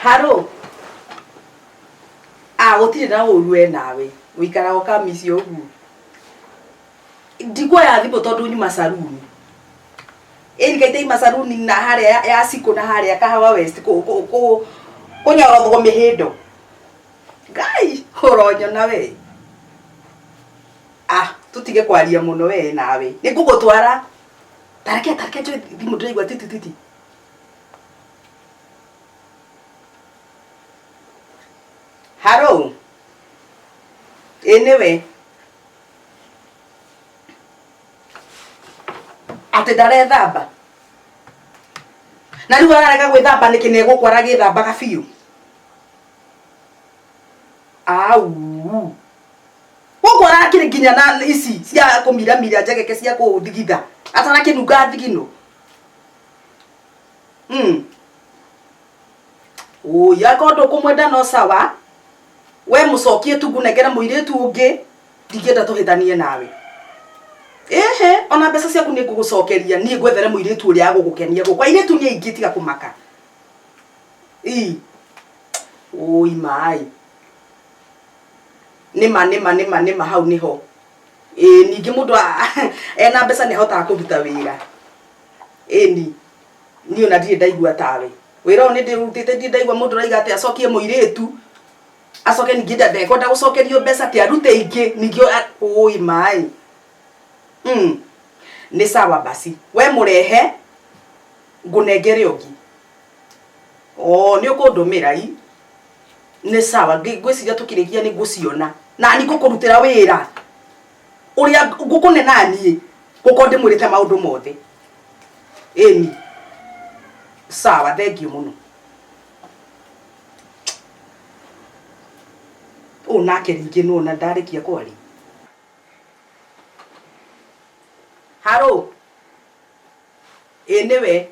Haro. Ah, gũtirĩ na ũru we nawe. Ũikaraga ũkamici ũguo. Ndikuoya thimũ tondũ nyuma saruni. Ĩni kaita ima saruni na harĩa ya, ya Cikũ na harĩa Kahawa West kũ kũ kũ kũnyorothwo mĩhĩndo. Ngai, ũronyona we. Ah, tũtige kwaria mũno we nawe. Nĩ ngũgũtwara. Tareke tareke njoe thimũ ndĩraigua titi titi. Haro. Ĩ nĩwe. Atĩ ndarethamba. Na rĩu ararega gwĩthamba nĩkĩ na egũkũ aragĩthambaga biũ? Au. Gũkũ arakĩrĩ nginya na ici cia kũmiramira njegeke cia kũthigitha. Atarakĩnunga thigino. Ũi akorwo ndũkũmwenda no sawa. We mũcokie tu ngũnengere mũirĩtu ũngĩ. Ndingĩenda tũhĩtanie nawe. Ĩhĩ, ona mbeca ciaku nĩ ngũgũcokeria niĩ ngwethere mũirĩtu ũrĩa agũgũkenia gũkũ. Airĩtu nĩ aingĩ tiga kũmaka. Ii. Ũi maĩ. Nĩma nĩma nĩma nĩma hau nĩho. Ĩĩ ningĩ mũndũ ena mbeca nĩ ahotaga kũruta wĩra. Ĩni. Niĩ ona ndirĩ ndaigua tawe. Wĩra ũyũ nĩ ndĩũrutĩte ndirĩ ndaigua mũndũ ũraiga atĩ acokie mũirĩtu. Acoke ningĩ ndekwenda gũcokerio mbeca atĩ arute ingĩ ningĩ ũi maĩ. Nĩ sawa basi. We mũrehe ngũnengere ũngĩ. Oo nĩ ũkũndũmĩra ii. Nĩ sawa ngwĩciria tũkĩrĩkia nĩ ngũciona. Nani ngũkũrutĩra wĩra ũrĩa ngũkũne naniĩ gũkorwo ndĩmwĩrĩte maũndũ mothe. Ĩni. Sawa thengiũ mũno. Ũũ nake rĩngĩ nĩwona ndarĩkia kwaria. Haro. Ĩ nĩwe.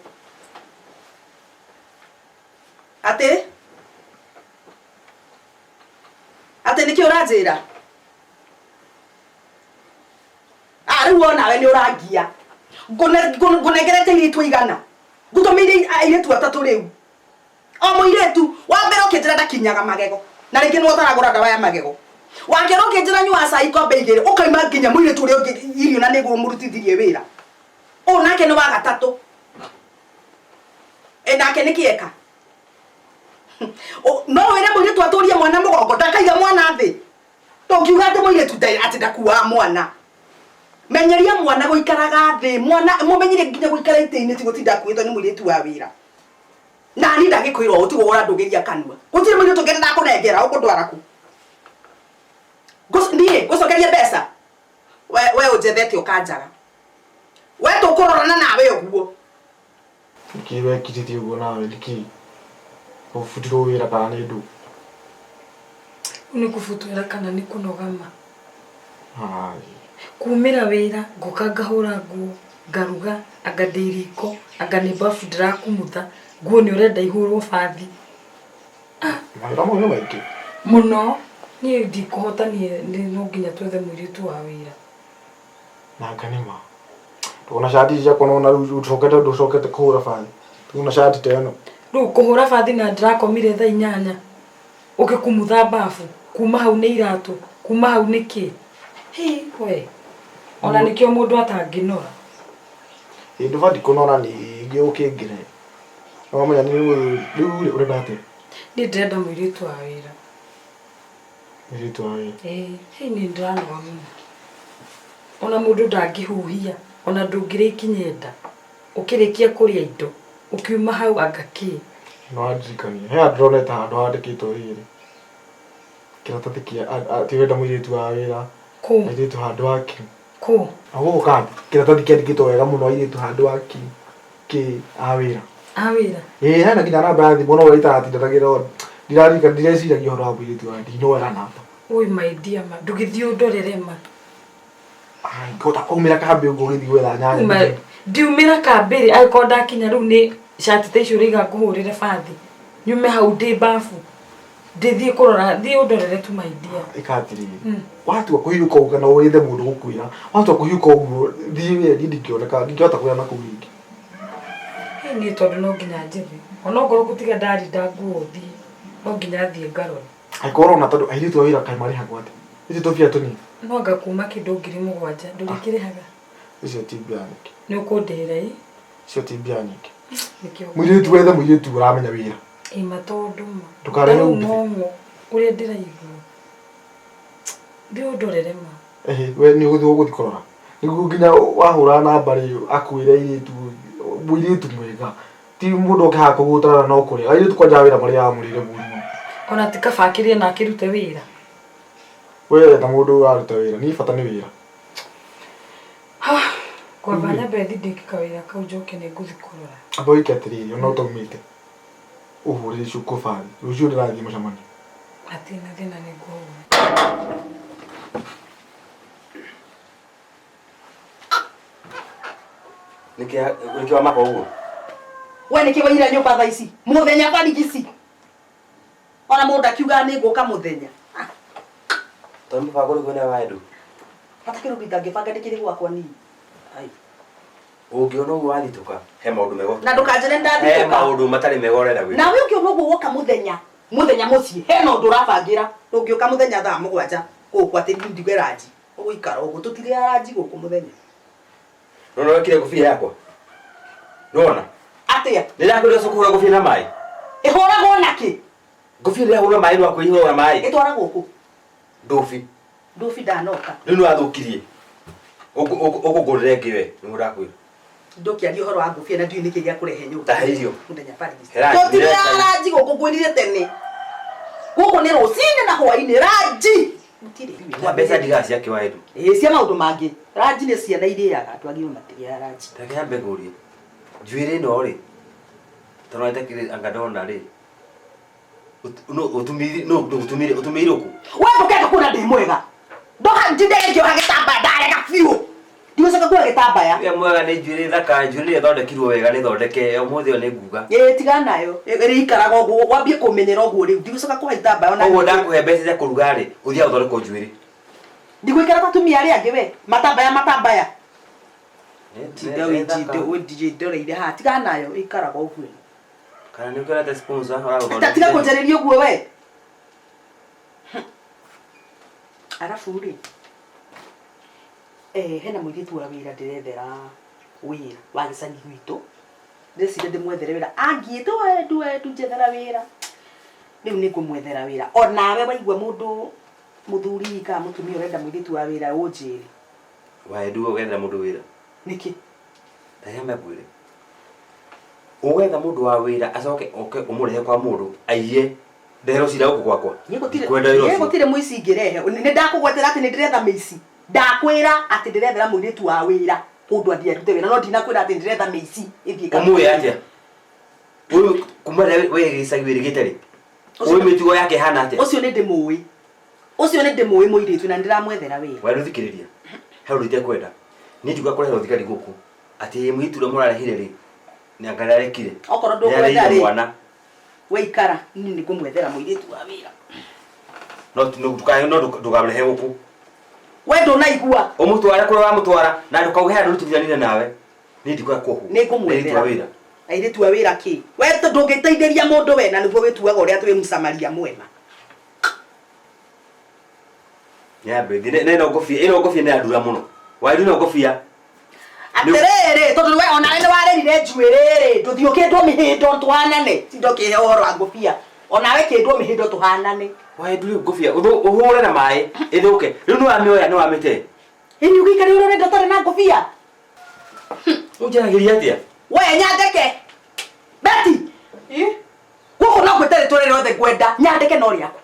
Atĩ? Atĩ nĩkĩ ũranjĩra? Ah, rĩu o nawe nĩ ũrangia. Ngũnengerete airĩtu aigana? Ngũtũmĩire airĩtu atatũ rĩu. O mũirĩtu, wa mbere ũkĩnjĩra ndakinyaga magego, na rĩngĩ nĩwe ũtaragũra ndawa ya magego. Wa kerĩ ũkĩnjĩra nyuaga cai ikombe igĩrĩ, ũkaima nginya mũirĩtu ũrĩa ũngĩ irio na nĩguo ũmũrutithirie wĩra. Ũyũ nake nĩ wa gatatũ. Ĩ nake nĩkĩ eka? No wĩre mũirĩtu atũrie mwana mũgongo, ndakaiga mwana thĩ. Ndũngiuga atĩ mũirĩtu atĩ ndakuaga mwana. Menyeria mwana gũikaraga thĩ, mwana mũmenyerie nginya gũikara itĩ-inĩ ti gũtinda akuĩtwo nĩ mũirĩtu wa wĩra. Nani ndagĩkwĩra ũũ tiga ũrandũgĩria kanua. Gũtirĩ mũirĩtu ũngĩ ndakũnengera ũkũndwara kũ? Niĩ ngũcokerie mbeca? We we ũnjethete ũkanjaga. We tũkũrorana nawe ũguo. Nĩkĩ wekirĩtie ũguo nawe nĩkĩ? Ũbutirwo wĩra kana nĩ ndũ? Rĩu nĩ kũbutwo wĩra kana nĩ kũnoga ma? Hai. Kumĩra wĩra ngoka ngahũra nguo, ngaruga, anga ndĩ riko, anga nĩ bafu ndĩrakumutha, nguo nĩ ũrenda ihũrwo bathi. Ah. Mawĩra mau nĩ maingĩ. Mũno. Niĩ ndikũhota niĩ no nginya twethe mũirĩtu wa wĩra. Nanga nĩ ma. Ndũkona cati ici ciakwa nĩwona rĩu ũcokete ndũcokete kũhũra bathi. Ndũkona cati ta ĩno. Rĩu kũhũra bathi na ndĩrakomire thaa inyanya ũgĩkumutha bafu, kuma hau nĩ iratũ, kuma hau nĩ kĩ. Hii we. Ona nĩkĩo mũndũ atangĩnora. Ĩ ndũbatiĩ kũnora ningĩ ũkĩngĩre. Nĩwamenya nĩ rĩu rĩ ũrenda atĩa? Niĩ ndĩrenda mũirĩtu wa wĩra. Mũirĩtu wa wĩra. Ĩĩ, hĩ niĩ ndĩranoga mũno. Ona mũndũ ndangĩhuhia, ona ndũngĩrĩa ikinye nda. Ũkĩrĩkia kũrĩa indo, ũkiuma hau anga kĩ. Nĩ wandirikania. He handũ ndĩronete handũ handĩkĩtwo rĩrĩ. Kĩratathi kĩa atĩ ũrenda mũirĩtu wa wĩra. Kũ? Airĩtu handũ ha kĩ. Kũ? Na gũkũ kambi. Kĩratathi kĩandĩkĩtwo wega mũno airĩtu handũ ha kĩ. Kĩ a wĩra. A wĩra? Ĩĩ hena nginya namba ya thimũ no ũrĩa itaratindanagĩra ndiraririkana ndireciragia ũhoro wa mũirĩtu wa ndinoera namba. Ũi my dear ma ndũgĩthiĩ ũndorere ma. Ngĩhota kũmĩra kambĩ ũguo ũgĩthiĩ gwetha nyanya. Uma ndiumĩra kambĩ rĩ angĩkorwo ndakinya rĩu nĩ cati ta icio ũraiga ngũhũrĩre bathi nyume hau ndĩ babu ndĩthiĩ kũrora thiĩ ũndorere tu my dear. Ĩka atĩrĩrĩ watua kũhiũka ũguo kana wethe mũndũ gũkwĩra watua kũhiũka ũguo thiĩ wĩra niĩ ndingĩoneka ndingĩhota kwĩra na kũu rĩngĩ. Hĩ niĩ tondũ no nginya njethe onokorwo gũtiga ndarinda nguo thiĩ. No nginya thiĩ ngarore. Angĩkorwo ũrona tondũ airĩtu a wĩra kaĩ marĩhagwo atĩa? Icio tũbia tũnini. No anga kuma kĩndũ 7,000 ndũrĩkĩrĩhaga. Icio ti mbia nyingĩ. Nĩ ũkũndĩhĩra ĩ? Icio ti mbia nyingĩ. Nĩkĩo. Mũirĩtu wethe mũirĩtu ũramenya wĩra. Ĩma tondũ ma. Ndũkarehe Tarĩu umbithĩ. ng'ong'o ũrĩa ndĩraigua. Thiĩ ũndorere ma. Ehe, we nĩ ũgũthiĩ ũgũthiĩ kũrora. Nĩguo nginya wahũra namba rĩ akwĩre airĩtu mũirĩtu mwega. Ti mũndũ ũngĩhaga kũgũtarana no kũrĩa. Airĩtu kwanja wĩra marĩaga mũrĩre mũru mũno. Ona ti kaba akĩrĩe na akĩrute wĩra. We wetha mũndũ ũraruta wĩra. Niĩ bata nĩ wĩra. Kwamba nyambe thiĩ ndĩke kawĩra kau njoke nĩ ngũthiĩ kũrora. Amba wĩke atĩrĩrĩ ona ũtaumĩte. Ũhũrĩre cuko bathi. Rũciũ ndĩrathiĩ mũcemanio. Hatirĩ na thĩna nĩ ngũhũra. Nĩkĩ wamaka ũguo? We nĩkĩ waira nyũmba thaa ici? Mũthenya barigici. Ona mũndũ akiugaga nĩ ngũka mũthenya. Ah, Tondũ mũbango ũrĩkũ wĩnayo wa Edu? Bata kĩrũgũ itangĩbanga ndĩkĩrĩ gwakwa niĩ. Ai. Ũngĩona ũguo wathitũka, he maũndũ mega. Na ndũkanjĩre He nĩndathitũka. maũndũ matarĩ mega ũrenda gwĩka. Nawe ũngĩona ũguo woka mũthenya, mũthenya mũciĩ, hena ũndũ ũrabangĩra. Ndũngĩũka mũthenya thaa mũgwanja gũkũ atĩ nduge ranji. Ũgũikara ũguo, tũtirĩaga ranji gũkũ mũthenya. Nĩwona wekire ngũbia yakwa? Nĩwona? Atĩa? Nĩndakwĩrire ũcoke kũhũra ngũbia na maĩ. Ĩhũragwo nakĩ? Ngũbia ndĩrahũra maĩ nĩwakwĩihũra na maĩ. Ĩtwara gũkũ. Ndũbi. Ndũbi ndanoka. Rĩu nĩwathũkirie. Ũkũngũrĩra ĩngĩ we, nĩguo ndakwĩra. Ndũkĩaria ũhoro wa ngũbia na ndiũĩ nĩkĩ gĩa kũrehe nyũmba. Tahe irio. Mũthenya barigici. He ranji, Tũtirĩaga ranji gũkũ ngwĩrire tene. Gũkũ nĩ rũcinĩ na hwainĩ ranji. Gũtirĩ. Na mbeca ndigaga ciake wa Edu. Ĩĩ cia maũndũ mangĩ. Ranji nĩ ciana irĩaga, andũ agima matirĩaga ranji. Reke nyambe ngũrie. Njuĩrĩ ĩno rĩ, tondũ nĩtakĩrĩ anga ndona rĩ, ũtumĩire kũ? We ndũkenda kuona ndĩ mwega. Ndoka njinde ngĩoha gĩtambaya ndarega biũ. Ndigũcoka kuoha gĩtambaya. Ũrĩa mwega nĩ njuĩrĩ thaka, njuĩrĩ ĩrĩa ĩthondekirwo wega nĩ thondeke, ũmũthĩ ĩyo nĩ nguga. Ĩĩ tigana nayo. Ĩrĩikaraga ũguo, wambie kũmenyera ũguo rĩu. Ndigũcoka kuoha itambaya ona. Koguo ndakũhe mbeca cia kũruga rĩ, ũthiaga ũthondekwo njuĩrĩ. Ndigũikara ta atumia arĩa angĩ we. Matambaya matambaya. Nĩ thaka. Ndoreire haha tigana nayo ĩikaraga ũguo. Kana nĩ ũkĩonete sponsor ũragũthondekire? Tiga kũnjarĩria ũguo we. Arabu rĩ, hena mũirĩtu wa wĩra ndĩrethera wĩra wa gĩcagi gwitũ. Ndĩreciria ndĩmwethere wĩra. Angiĩte wendu wendu njethera wĩra. Rĩu nĩ ngũmwethera wĩra. Onawe waigua mũndũ mũthuri kana mũtumia ũrenda mũirĩtu wa wĩra ũnjĩre. Wa Edu ũgethera mũndũ wĩra. Nĩkĩ? Ta nyambe ngwĩre. Ũgetha mũndũ wa wĩra acoke oke ũmũrehe kwa mũndũ aiye ndeherwo cira gũkũ gwakwa. Niĩ gũtirĩ Ndikwenda wĩra niĩ ũcio. gũtirĩ mũici ingĩrehe. Nĩ ndakũgwetera atĩ nĩ ndĩretha mĩici. Ndakwĩra atĩ ndĩrethera mũirĩtu wa wĩra kũndũ athiĩ arute wĩra no ndinakwĩra atĩ ndĩretha mĩici ĩthiĩ ĩkarute Ũmũĩ wĩra. atĩa? Ũyũ kuma rĩrĩa we gĩcagi wĩrĩgĩte rĩ? Ũcio- Ũyũ mĩtugo yake ĩhana atĩa? Ũcio nĩ ndĩmũĩ. Ũcio nĩ ndĩmũĩ mũirĩtu na nĩndĩramwethera wĩra. Wa Edu thikĩrĩria. He ũndũ itekwenda. Niĩ ndiuga kũrehe thigari gũkũ. Atĩ mũirĩtu ũrĩa mũrarehire rĩ, nĩ anga nĩarekire. Okorwo ndũkwenda Nĩareire rĩ, mwana. we ikara niĩ nĩ ngũmwethera mũirĩtu wa wĩra. No no ndũkamũrehe gũkũ. We ndũnaigua. Ũmũtware kũrĩa ũramũtwara na ndũkauge handũ nĩtũthianire nawe. Niĩ ndikwenda kuohwo. Nĩ ngũmwethera. Airĩtu a wĩra. Airĩtu a wĩra kĩ? We ndũngĩteithĩria mũndũ we na nĩguo wĩtuaga ũrĩa atĩ wĩ mũsamaria mwema. Nyambe thiĩ na ĩno ngũbia, ĩno ngũbia nĩ yandura mũno. Wa Edu ĩno ngũbia. Atĩrĩrĩ, tondũ we onawe nĩ warĩrire njuĩrĩ rĩ, ndũthiĩ ũkĩndwo mĩhĩndo tũhanane. Tinda ũkĩhe ũhoro wa ngũbia. Onawe kĩndwo mĩhĩndo tũhanane. Wa Edu rĩu ngũbia ũhũre na maĩ ĩthũke. Rĩu nĩwamĩoya nĩwamĩte. Ĩni ũgĩikare ũrĩa ũrenda ũtarĩ na ngũbia. Ũnjaragĩria atĩa? We nyandĩke. Betty. Gũkũ no ngwĩte rĩtwa rĩrĩa rĩothe ngwenda. Nyandĩke no rĩaku.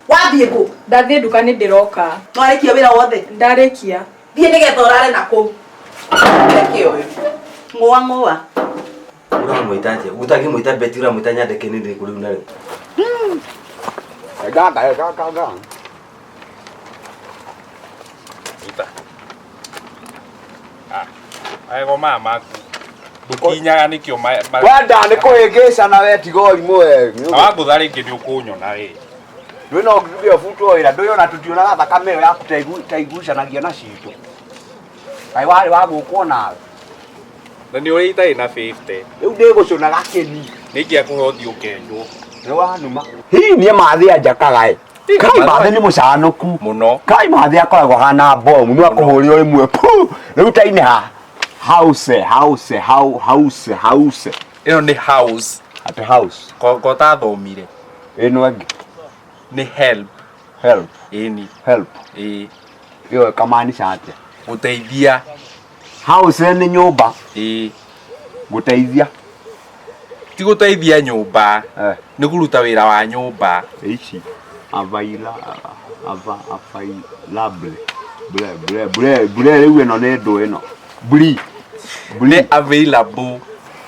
Wathiĩ kũ? Ndathiĩ nduka nĩ ndĩroka. Nĩwarĩkia wĩra wothe? Ndarĩkia. Thiĩ nĩgetha ũrare na kũu. Reke ũyũ. Ng'ũa ng'ũa. Ũramwĩta atĩa? Ũtangĩmwĩta Betty ũramwĩta nyandĩke nĩ rĩrĩkũ rĩu narĩo? Gaka gaka gaka. Ruta. Ah. Magego maya maku. Ndũkinyaga nĩkĩo Wenda nĩ kũhĩngĩcana we tiga ũrimũ we. Na wangũtha rĩngĩ nĩ ũkũnyona ĩ. Ndwĩ no nginya ũbutwo wĩra ndũĩ ona tũtionaga thakame ĩyo yaku ta igucanagia na citũ. Kaĩ warĩ wa gũkwo nawe. Na nĩ ũrĩa itarĩ na 50. Rĩu ndĩgũcũna gakĩni. Nĩ ingĩakũhe ũthiĩ ũkenjwo. Nĩ wanuma. Hihi niĩ mathĩ anjakaga ĩ. Kai mathĩ nĩ mũcanũku. Mũno. Kai mathĩ akoragwo hana bomu no akũhũrĩra rĩmwe pu. Rĩu taine ha. House, house, house, house. Ĩno nĩ house. Ati house. Ko tathomire. Ĩno ĩngĩ. Nĩ help. Help. Ĩni. Help. Ĩĩ. Ĩyo ĩkamaanisha atĩa? Gũteithia. House nĩ nyũmba. Ĩĩ. Gũteithia. Ti gũteithia nyũmba. Nĩ kũruta wĩra wa nyũmba. Ici. Availa ava available. Ble ble ble ble rĩu ĩno nĩ ndũ ĩno. Bli. Nĩ available.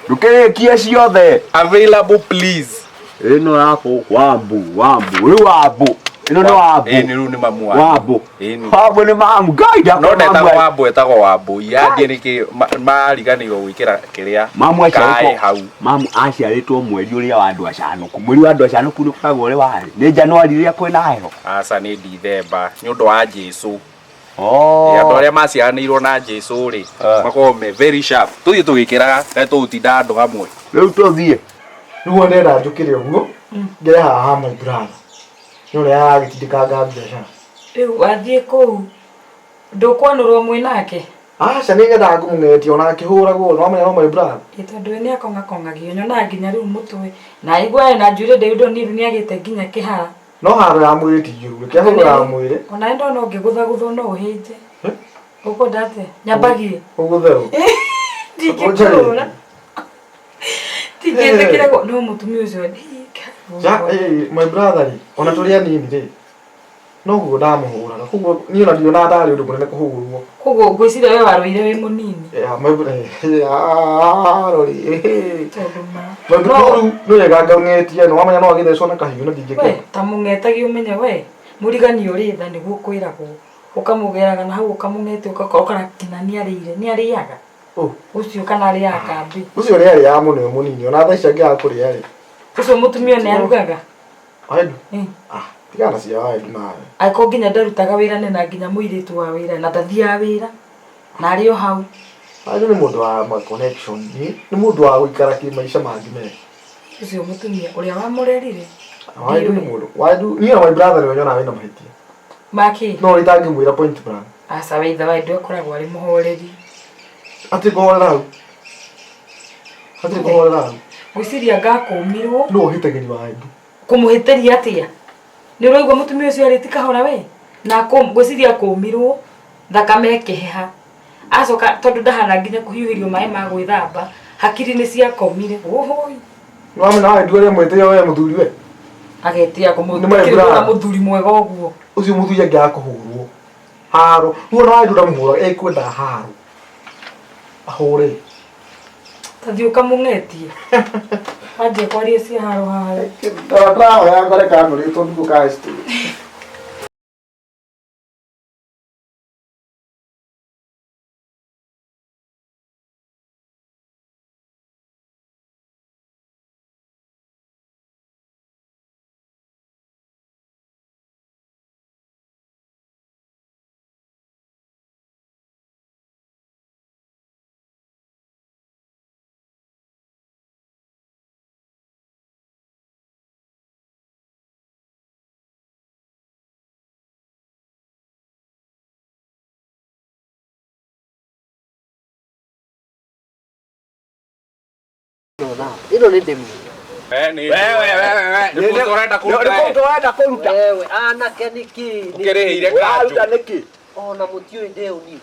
Ndũkĩrĩkie ciothe. Available please. Ĩno yaku wambu wambu rĩu wambu. Ĩno nĩ wambu. Ĩni rĩu nĩ mamu wanyu. Wambu. Ĩni. Wambu nĩ mamu. Ngai No ndetagwo wambu etagwo wambu. Yandie nĩkĩ mariganĩirwo gwĩkĩra kĩrĩa. Mamu kaĩ aciarĩtwo hau. Mamu aciarĩtwo mweri ũrĩa wa andũ acanũku. Mweri wa andũ acanũku nĩ ũkoragwo ũrĩ warĩ. Nĩ Januari rĩrĩa kwĩna heho. Aca nĩ Dithemba nĩ ũndũ wa Jesũ. Oh. Andũ arĩa maciaranĩirwo na Jesũ rĩ makoragwo me very sharp. Tũthiĩ tũgĩkĩraga kaĩ tũgũtinda andũ hamwe. Rĩu tũthiĩ. Rĩu ndenda njũkĩre ũguo ngere haha my brother. Nĩ ũrĩa aragĩtindĩkanga biacara. Rĩu wathiĩ kũu ndũkwanũrwo mwĩ nake? Aca nĩ nyendaga ngũmũng'etia ona akĩhũragwo no wamenya no my brother. Ĩ tondũ we nĩakong'akong'agio nyonaga nginya rĩu mũtwe na aigua ena njuĩrĩ ndaihu ndonire nĩagĩte nginya kĩhara. No haro ya mwĩrĩ ti njũru reke ahũre ya mwĩrĩ. Ona ndona ũngĩgũthagũthwo no ũhĩnje. Ũkwenda atĩa? Nyambagie. Ũgũthe ũ? Ndingĩkũhũra. Ndingĩtĩkĩra no mũtumia ũcio Ja, my brother rĩ ona tũrĩ anini rĩ noguo ndamũhũraga koguo niĩ ona ndionaga tarĩ ũndũ mũnene kũhũrwo. Koguo ngwĩciria we warũire wĩ mũnini. Yeah, my brother rori. Tondũ ma. My brother rĩu nĩ wega ngaũng'etia no wamenya no agĩthecwo na kahiũ na We ndingĩkena. ta mũng'etagia ũmenye we mũrigani ũrĩ tha nĩguo kwĩragwo ũkamũgeraga na hau ũkamũng'etia ũgakora ũkora nginya nĩarĩire nĩarĩaga ũcio kana arĩaga kambĩ. Ũcio nĩ arĩaga mũno e mũnini ona thaa ici angĩaga kũrĩa rĩ. Ũcio mũtumia nĩarugaga. Waendu? Tigana na cia waendu nawe. Angĩkorwo nginya ndarutaga wĩra nĩ na nginya mũirĩtu wa wĩra na ndathiaga wĩra na arĩ o hau. Waendu nĩ mũndũ wa ma connection nĩ mũndũ wa gũikara kĩmaica mangĩ mega. Ũcio mũtumia ũrĩa wamũrerire. Waendu nĩ mũndũ waendu niĩ na my brother nĩwe nyonaga wĩna mahĩtia. Makĩ? No ũrĩa itangĩmwĩra point blank. Aca we ithe waendu akoragwo arĩ mũhoreri. Hatirĩ kũhorera hau. Hatirĩ kũhorera hau. Ngwĩciria ngakũmirwo. Nũ ũhĩtagĩria waendu? Kũmũhĩtĩria atĩa? Nĩ ũraigua mũtumia ũcio arĩ ti kahora we? Na ngwĩciria kũmirwo thakame ĩkĩheha. Acoka tondũ ndahana nginya kũhiũhĩrio maĩ ma gwĩthamba hakiri nĩ ciakomire. Ũhũi. Nĩ wamenya waendu arĩa mwĩtĩo we mũthuri we? Agetia Nĩ my kũmũkĩrĩ brother. mũthuri mwega ũguo. Ũcio mũthuri angĩaga kũhũrwo. Haro. Rĩu ona waendu ndamũhũraga ekwenda haro. Ahũre. Tathiĩ ũkamũng'etie. Wanjia kwaria cia haro haha. Ndĩrahoya ngore kanũrĩtwo ndugu ka story. Ĩno nĩ ndĩmi. Nĩ kũruta ũrenda kũruta Nĩ kũruta ũrenda kũruta. Wewe anake nĩkĩ? Ũkĩrĩhĩire kanjũ. Ũraruta nĩkĩ? Ona mũtiũĩ ndĩũ niĩ.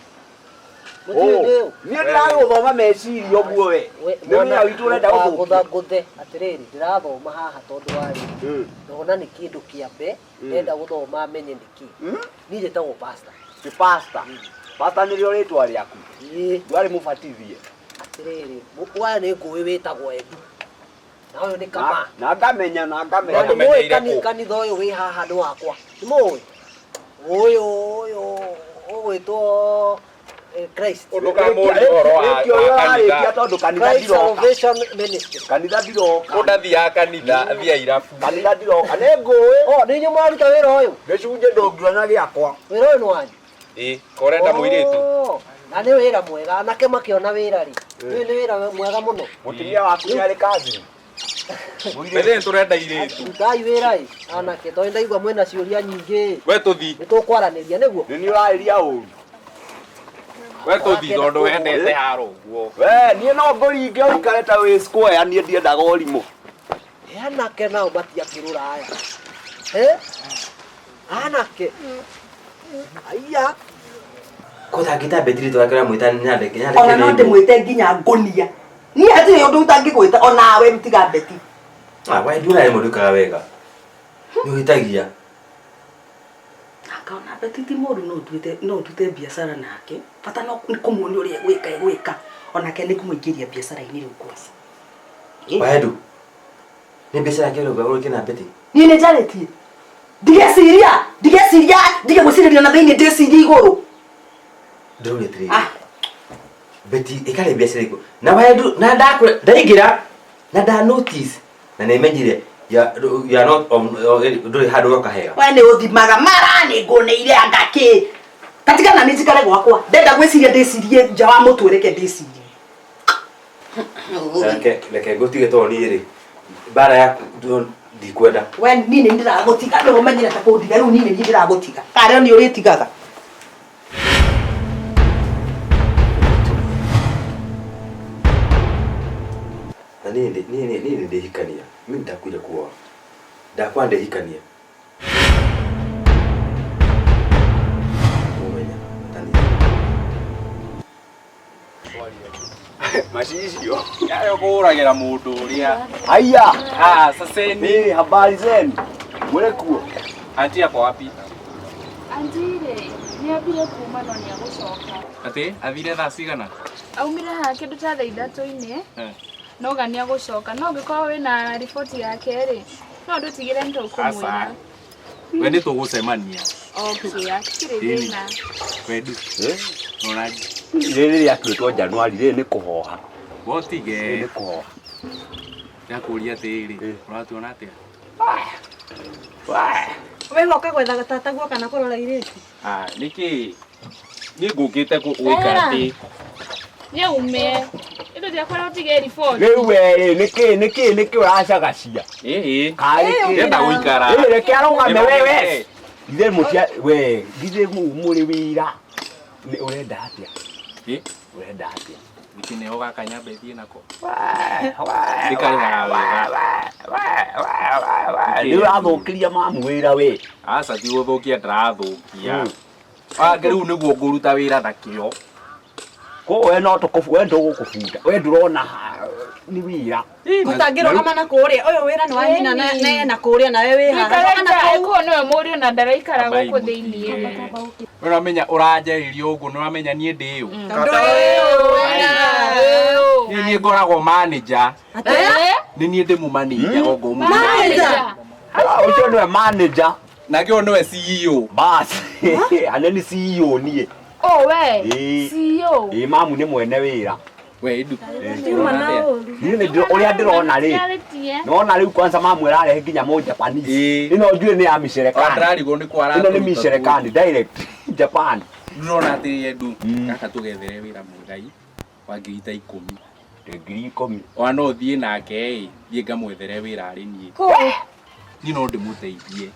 Mũtiũĩ ndĩũ. Niĩ ndĩragũthoma meciria ũguo we. Nĩ wĩra witũ ũrenda gũthũkia. Ngũtha ngũthe atĩrĩrĩ ndĩrathoma haha tondũ wa rĩrĩ ndona nĩ kĩndũ kĩa mbe ndenda gũthoma menye nĩkĩ. Niĩ njĩtagwo pastor. Ti pastor. Pastor nĩrĩo rĩtwa rĩaku. Ĩĩ. Ndwarĩ mũbatithie. Atĩrĩrĩ waya nĩ ngũĩ wĩtagwo Endu. Na ũyũ nĩ kama. Na ngamenya na Na ngamenya. nĩ mũĩ kanitha ũyũ wĩ haha nĩ wakwa. Nĩ mũĩ? Ũyũ ũyũ ũgwĩtwo Christ. Ndũkamũrie ũhoro wa kanitha. Tondũ kanitha Christ ndiroka. Salvation Ministry. Kanitha ndiroka. Ũndathiaga kanitha athiaga irabu. Kanitha ndiroka. Nĩ ngũĩ. Oh, nĩ inyuĩ mũraruta wĩra ũyũ? Gĩcunjĩ ndũngiona gĩakwa. Wĩra ũyũ nĩ wanyu? Ĩ, ko ũrenda mũirĩtu? Oh, na nĩ wĩra mwega anake makĩona wĩra rĩ. Ũyũ nĩ wĩra mwega mũno. Mũtumia waku nĩ arĩ kazi. Mbere tũrenda irĩtu. Rutai wĩra ĩ anake tondũ ndaigua mwĩna ciũria nyingĩ. We tũthi. Nĩ tũkwaranĩria nĩguo. Nĩ niĩ ũrarĩria ũru. We tũthi tondũ wendete haro ũguo. We niĩ no ngũringe ũikare ta wĩ square niĩ ndiendaga ũrimũ. Anake nao matiakĩrũra aya. Eh? Anake. Aiya. Ko tangĩta Betty rĩtwa rĩake ũramwĩta nyandĩke nyandĩke Ona no name. ndĩmwĩte nginya ngũnia. Niĩ hatirĩ ũndũ ũtangĩgwĩta onawe tiga Betty. Ah, we nduona rĩmwe ndwĩkaga wega. Nĩ ũhĩtagia. Akaona Betty ti mũru no nduĩte no ndute biacara nake. Bata no nĩ kũmuonia ũrĩa egwĩka egwĩka. Onake nĩ kũmũingĩria biacara-inĩ rĩu kwaca. Waendu. Nĩ biacara yake ũrauga ũrĩke na Betty. Niĩ nĩ njarĩtie. Ndigeciria, ndigeciria, ndige gwĩcirĩria na thĩinĩ ndĩcirie igũrũ. Ndĩrauria atĩrĩrĩ. Betty ĩkarĩ biacara ĩrĩkũ? Na Waendu na ndakũra ndaingĩra na nda notice na nĩmenyire ya you are not on ndũrĩ handũ ũroka hega. We nĩ ũthimaga mara nĩ ngũnĩire anga kĩ. Tatigana nĩ njikare gwakwa. Ndenda gwĩciria ndĩcirie nja wa mũtwe reke ndĩcirie. Reke reke ngũtige tondũ niĩ rĩ mbara yaku ndikwenda. We niĩ nĩ ndĩragũtiga nĩ ũmenyere ta kũndiga rĩu niĩ nĩ niĩ ndĩragũtiga. Karĩ nĩ ũrĩtigaga. Na niĩ nĩ niĩ nĩ niĩ nĩ ndĩhikania. Mimi nitakuja kuoa. Ndakwa ndĩhikania. Kũmenya tani. Macicio. Yayo kũũragĩra mũndũ ũrĩa. Haya. Ah, saseni. Eh, habari zenu. Mũrĩ kuo? Auntie ako wapi? Andirĩ nĩ ambire kuma no nĩ agũcoka. Atĩ athire thaa cigana? Aumire haha kĩndũ ta thaa ithatũ-inĩ Eh. noga nĩ agũcoka no ũngĩkorwo wĩna riboti yake rĩ no ndũtigĩre nĩ tũkũmwĩra. Aca. We nĩ tũgũcemania. Okay, hatirĩ Ĩni. thĩna. Wendu. Nona Rĩrĩ rĩatuĩtwo Januari rĩrĩ nĩ kũhoha. wotige. Rĩrĩ nĩ kũhoha. Ndakũria atĩrĩrĩ, ũratuona atĩa? We woka gwetha tataguo kana kũrora irĩtu? Ah, nĩkĩ? Niĩ ngũkĩte gwĩka atĩ Nĩ aume. Ĩndũ ndiakwĩra ũtige riboti. Rĩu we rĩ nĩkĩ nĩkĩ nĩkĩ ũracagacia? Ĩĩ. Karĩ kĩ? Ndĩrenda gũikara. Ĩ reke arũgame we we. Ithe mũtia we githĩ mũrĩ wĩra. Nĩ ũrenda atĩa? Ĩ? Ũrenda atĩa? Nĩkĩ nĩho gaka nyambe thiĩ nako? Ndĩkarĩhaga wega. Nĩ ũrathũkĩria mamu wĩra we. Aca ti gũthũkia ndĩrathũkia. Wangĩ rĩu nĩguo ngũruta wĩra na kĩo. Ko we no tũkũbu we ndũgũkũbunda. We ndũrona nĩ wĩra. Ũtangĩrũgama na kũrĩa ũyũ wĩra nĩ wa nyina na na kũrĩa nawe wĩ haha. Ndũikare Rũgama na nja, kũu. kũu nĩwe mũriũ na ndaraikara Ambai gũkũ thĩiniĩ. We ũramenya ũranjarĩria ũguo nĩ ũramenya niĩ ndĩ ũ. Niĩ niĩ ngoragwo manager. Nĩ niĩ ndĩ mũmanager gongo Manager? Ũcio nĩwe manager. Nake ũyũ nĩwe CEO. Bas. Ane nĩ CEO niĩ. Oh we. Ĩĩ. CEO. Ĩĩ mamu nĩ mwene wĩra. We Edu. Niĩ nĩ ũrĩa ndĩrona rĩ. Nona rĩu kwanza mamu ĩrarehe nginya mũ Japanese. Ĩno njuĩ nĩ ya mĩcerekani. Ndĩrarigwo nĩ kwa Ĩno nĩ mĩcerekani direct Japan. Ndĩrona atĩrĩ Edu, gaka tũgethere wĩra mwega wa ngiri ta ikũmi. Ngiri ikũmi. Ona no thiĩ nake ĩ, thiĩ ngamwethere wĩra arĩ niĩ. Niĩ no ndĩmũteithie.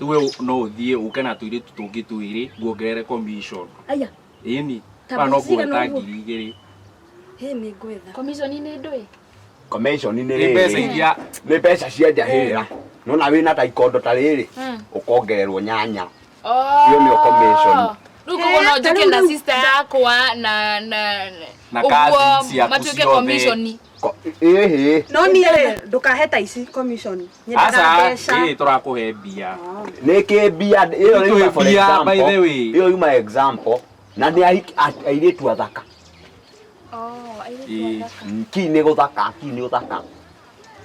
Rĩu we no ũthiĩ ũke na tũirĩtu tũngĩ twĩrĩ nguongerere commission. Aya. Ĩni. Ta Ona no mbeca cigana nguhe ta ũguo? ngiri igĩrĩ. Hĩ nĩ ngwetha. Commission nĩ ndũĩ? Commission nĩ Nĩ mbeca rĩrĩ. iria Nĩ mbeca cia njahĩra. Nona wĩna ta ikondo ta rĩrĩ ũkongererwo nyanya. Oh. Ĩyo nĩyo commission. Rĩu koguo no njũke na sister yakwa na na Na ũguo cousins ciaku matuĩke ciothe. commission. Ĩhĩ. No niĩ rĩ ndũkahe ta ici commission. Nyendaga Aca, mbeca. ĩ tũrakũhe mbia. Nĩ kĩ mbia ĩyo Nĩ yuma for mbia, example. by the way. Ĩyo yuma example na nĩ airĩtu athaka. Oh, airĩtu Ĩĩ. athaka. Ki nĩ gũthaka, ki nĩ ũthaka.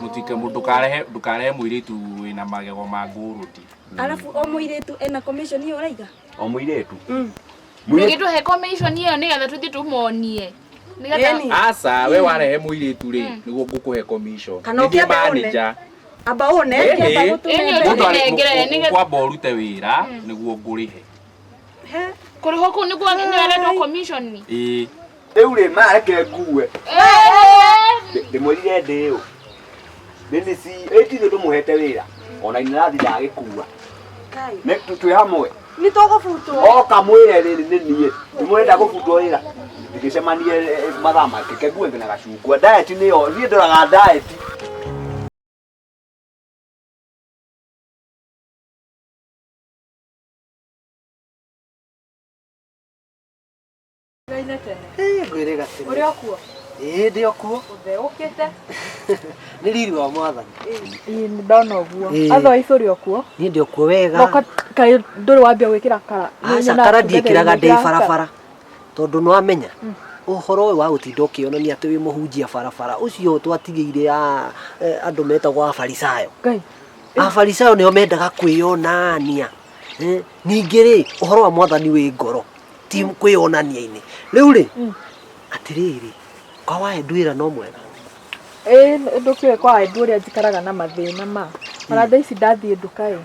Mũtike ndũkarehe ndũkarehe mũirĩtu wĩna magego ma ngũrũti. Arabu o mũirĩtu ena commission ĩyo ũraiga? O mũirĩtu. Ndũgĩtũhe commission ĩyo nĩgetha tũthiĩ tũmonie. Nĩgetha Aca, we warehe mũirĩtu rĩ, nĩguo ngũkũhe commission. Kana Nĩ niĩ ũkĩambe ũne. manager. Amba ũne. Ĩhĩ. Ĩni Mũndũ arĩ- ũtũnengere nĩgetha ũkwamba ũrute wĩra nĩguo ngũrĩhe. kũrĩhwo kũu nĩguo nĩũretwo commission. Ĩĩ. Rĩu rĩ maya reke ngue. Ndĩmwĩrire ndĩ ũ. Nĩ si ĩtithũ tũmũhete wĩra ona inarathi ndagĩkua. Nĩ twĩ hamwe. Nĩ tũgũbutwo. Oka mwĩre rĩrĩ nĩ niĩ. Nĩ mũrenda gũbutwo wĩra. Ndigĩcemanie mathaa make kengue na gacungwa. Diet nĩyo niĩ ndoraga diet. Ngaine tene. Ngwĩre gatene. Ũrĩ o kuo? Ĩĩ ndĩ o kuo. Ũtheũkĩte? Nĩ riri wa mwathani. Ĩĩ nĩ ndona ũguo. Ĩĩ. Otherwise ũrĩ o kuo? Niĩ ndĩ o kuo wega. Thoko kaĩ ndũrĩ wambia gwĩkĩra kara? Aca kara ndiĩkĩraga ndĩ barabara tondũ nĩ wamenya ũhoro ũyũ wa gũtinda ũkĩonania atĩ wĩ mũhunjia barabara ũcio twatigĩire andũ metagwo abarisayo. Ngai. Abarisayo nĩo mendaga kwĩyonania. Ningĩ rĩ ũhoro wa mwathani wĩ ngoro ti kwĩyonania-inĩ. Rĩu rĩ atĩrĩrĩ kwa waendu wĩra no mwega. Ĩĩ ndũkĩũĩ kwa Waendu ũrĩa njikaraga na mathĩna ma. Ona thaa ici ndathiĩ nduka ĩ.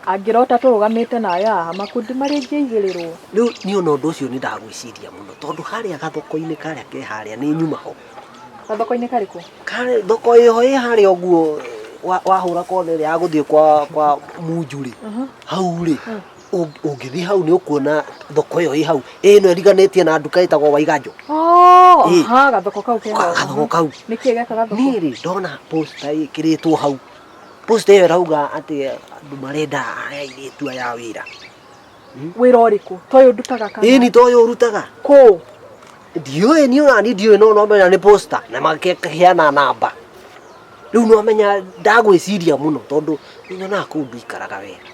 Angĩrota tũrũgamĩte nawe haha makundi marĩa ingĩigĩrĩrwo. Rĩu niĩ ona ũndũ ũcio nĩ ndagwĩciria mũno tondũ harĩa gathoko-inĩ karĩa ke harĩa nĩ nyuma ho. Gathoko-inĩ karĩkũ? Karĩ thoko ĩho ĩ harĩa ũguo wahũra kona ĩrĩa ya gũthiĩ kwa Munju rĩ hau rĩ ũngĩthiĩ hau nĩ ũkuona thoko ĩyo ĩ hau ĩno ĩriganĩtie na nduka ĩtagwo Waiganjo. Oh, Ĩĩ. aha, gathoko kau ke hau. Gathoko kau. Nĩkĩ geka gathoko? Niĩ rĩ ndona posta ĩkĩrĩtwo hau. Posta ĩyo ĩrauga atĩ andũ marenda airĩtu aya a wĩra. Wĩra ũrĩkũ? To ũyũ ndutaga kana? Ĩni to ũyũ ũrutaga. Kũ? Ndiũĩ niĩ ona niĩ ndiũĩ no nomenya nĩ posta na makĩheana namba. Rĩu nĩwamenya ndagwĩciria mũno tondũ nĩnyonaga kũu ndũikaraga wega.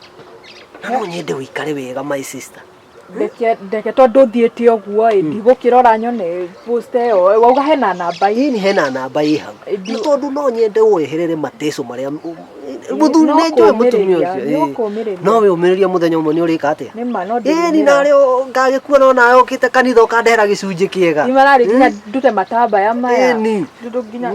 Na no nyende ũikare wega my sister. Ndeke tondũ thiĩte ũguo ĩ ndigũkĩrora nyone posta ĩyo wauga hena namba ĩ. Ĩni hena namba ĩ hau. Nĩ tondũ no nyende weherere mateco marĩa mũthuri nĩ njũĩ mũtumia ũcio. No wĩũmĩrĩrie mũthenya ũmwe nĩ ũrĩka atĩa? Nĩ ma no Ĩni narĩo ngagĩkua no nawe ũkĩte kanitha ũkandehera gĩcunjĩ kĩega. Nĩ mararĩ nginya ndute matambaya maya. Ĩni. Ndũ nginya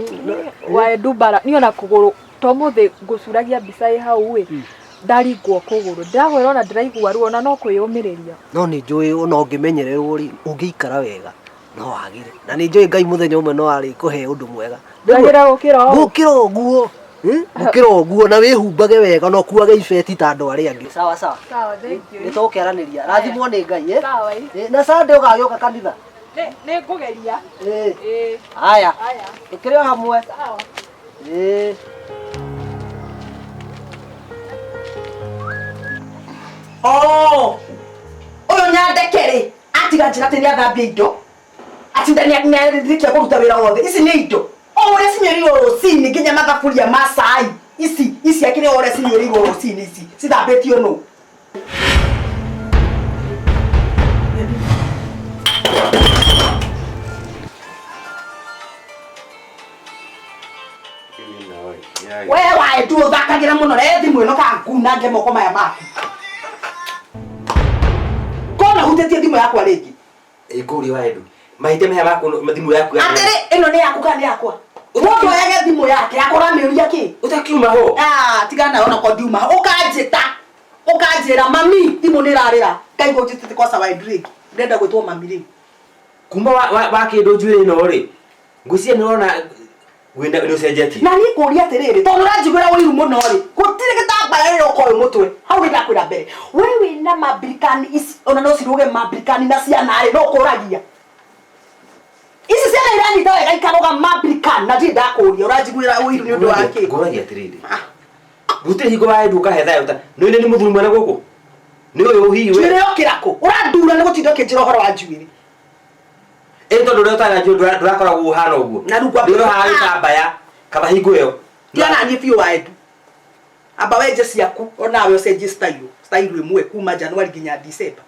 waendu mbara niĩ ona kũgũrũ to mũthĩ ngũcuragia mbica ĩ hau ĩ ndaringwo kũgũrũ ndĩrakwĩra ona ndĩraigua ruo na no kwĩyũmĩrĩria. No nĩ njũĩ ona ũngĩmenyererwo rĩ ũngĩikara wega no wagĩre. Na nĩ njũĩ Ngai mũthenya ũmwe no arĩkũhe ũndũ mwega. Ndagĩra gũkĩra ũũ. Gũkĩra ũguo. Gũkĩra ũguo na wĩhumbage wega na ũkuage ibeti ta andũ arĩa angĩ. Sawa sawa. Sawa, thank you. Nĩ tũgũkĩaranĩria. Rathimwo nĩ Ngai eh? Sawa. Na Sunday ũgagĩũka kanitha? Nĩ ngũgeria. Ĩĩ. Haya. Tũkĩrĩ o hamwe. Sawa. Ĩĩ. Oh! Ũyũ nyandeke rĩ atiga njĩra atĩ nĩ athambia indo atinda nĩ arĩkia kũruta wĩra wothe ici nĩ indo o ũrĩa cinyuĩrĩirwo rũcinĩ nginya mathaburia ma cai ici ici akĩrĩ o ũrĩa cinyuĩrĩirwo rũcinĩ ici cithambĩtio nũ? We waendu ũthakagĩra mũno re thimũ ĩno ka ngunange moko maya maku. Kona hutĩtie thimũ yakwa rĩngĩ. Ĩkũria waendu. Mahĩtia maya maku thimũ yaku. Atĩrĩ ĩno nĩ yaku kana nĩ yakwa? Mũndũ oyage thimũ yake akora mĩũria kĩ? Ũtakiuma ho. Ah, tigana ona ko ndiuma ho. Ũkanjĩta. Ũkanjĩra mami thimũ nĩ ĩrarĩra. Ngaigua ũnjĩtĩte kosa waendu rĩngĩ. Ndĩrenda gwĩtwo mami rĩu. Kuma wa kĩndũ njuĩrĩ ĩno rĩ ngwĩciria nĩ ũrona wĩna nĩ ũcenjetie. Na niĩ ngũria atĩrĩrĩ tondũ ũranjiguĩra ũiru mũno rĩ gũtirĩ gĩtambaya rĩrĩa ũkoĩ mũtwe hau nĩ ndakwĩra mbere we wĩna mambirikani ici ona no ciruge mambirikani na ciana rĩ no ũkũragia ici ciana iranyita wega ikaroga mambirikani na ndirĩ ndakũria ũranjiguĩra ũiru nĩ ũndũ wa kĩ? Ngũragia atĩrĩrĩ gũtirĩ hingo waendu ũkahe thayũ ta nĩ nĩ mũthuri mwene gũkũ nĩ ũyũ hihi we Njuĩrĩ yokĩra kũ? Ũrandura nĩ gũtinda ũkĩnjĩra ũhoro wa njuĩrĩ. Ĩ tondũ ũrĩa ũtarĩ na njuĩrĩ ndũrakoragwo ũhana ũguo. Na rĩu Nĩ ũrohaga gĩtambaya kaba hingo ĩyo. Tiga naniĩ biũ waendu. Amba wenje ciaku onawe ũcenjie style style ĩmwe kuma January nginya December.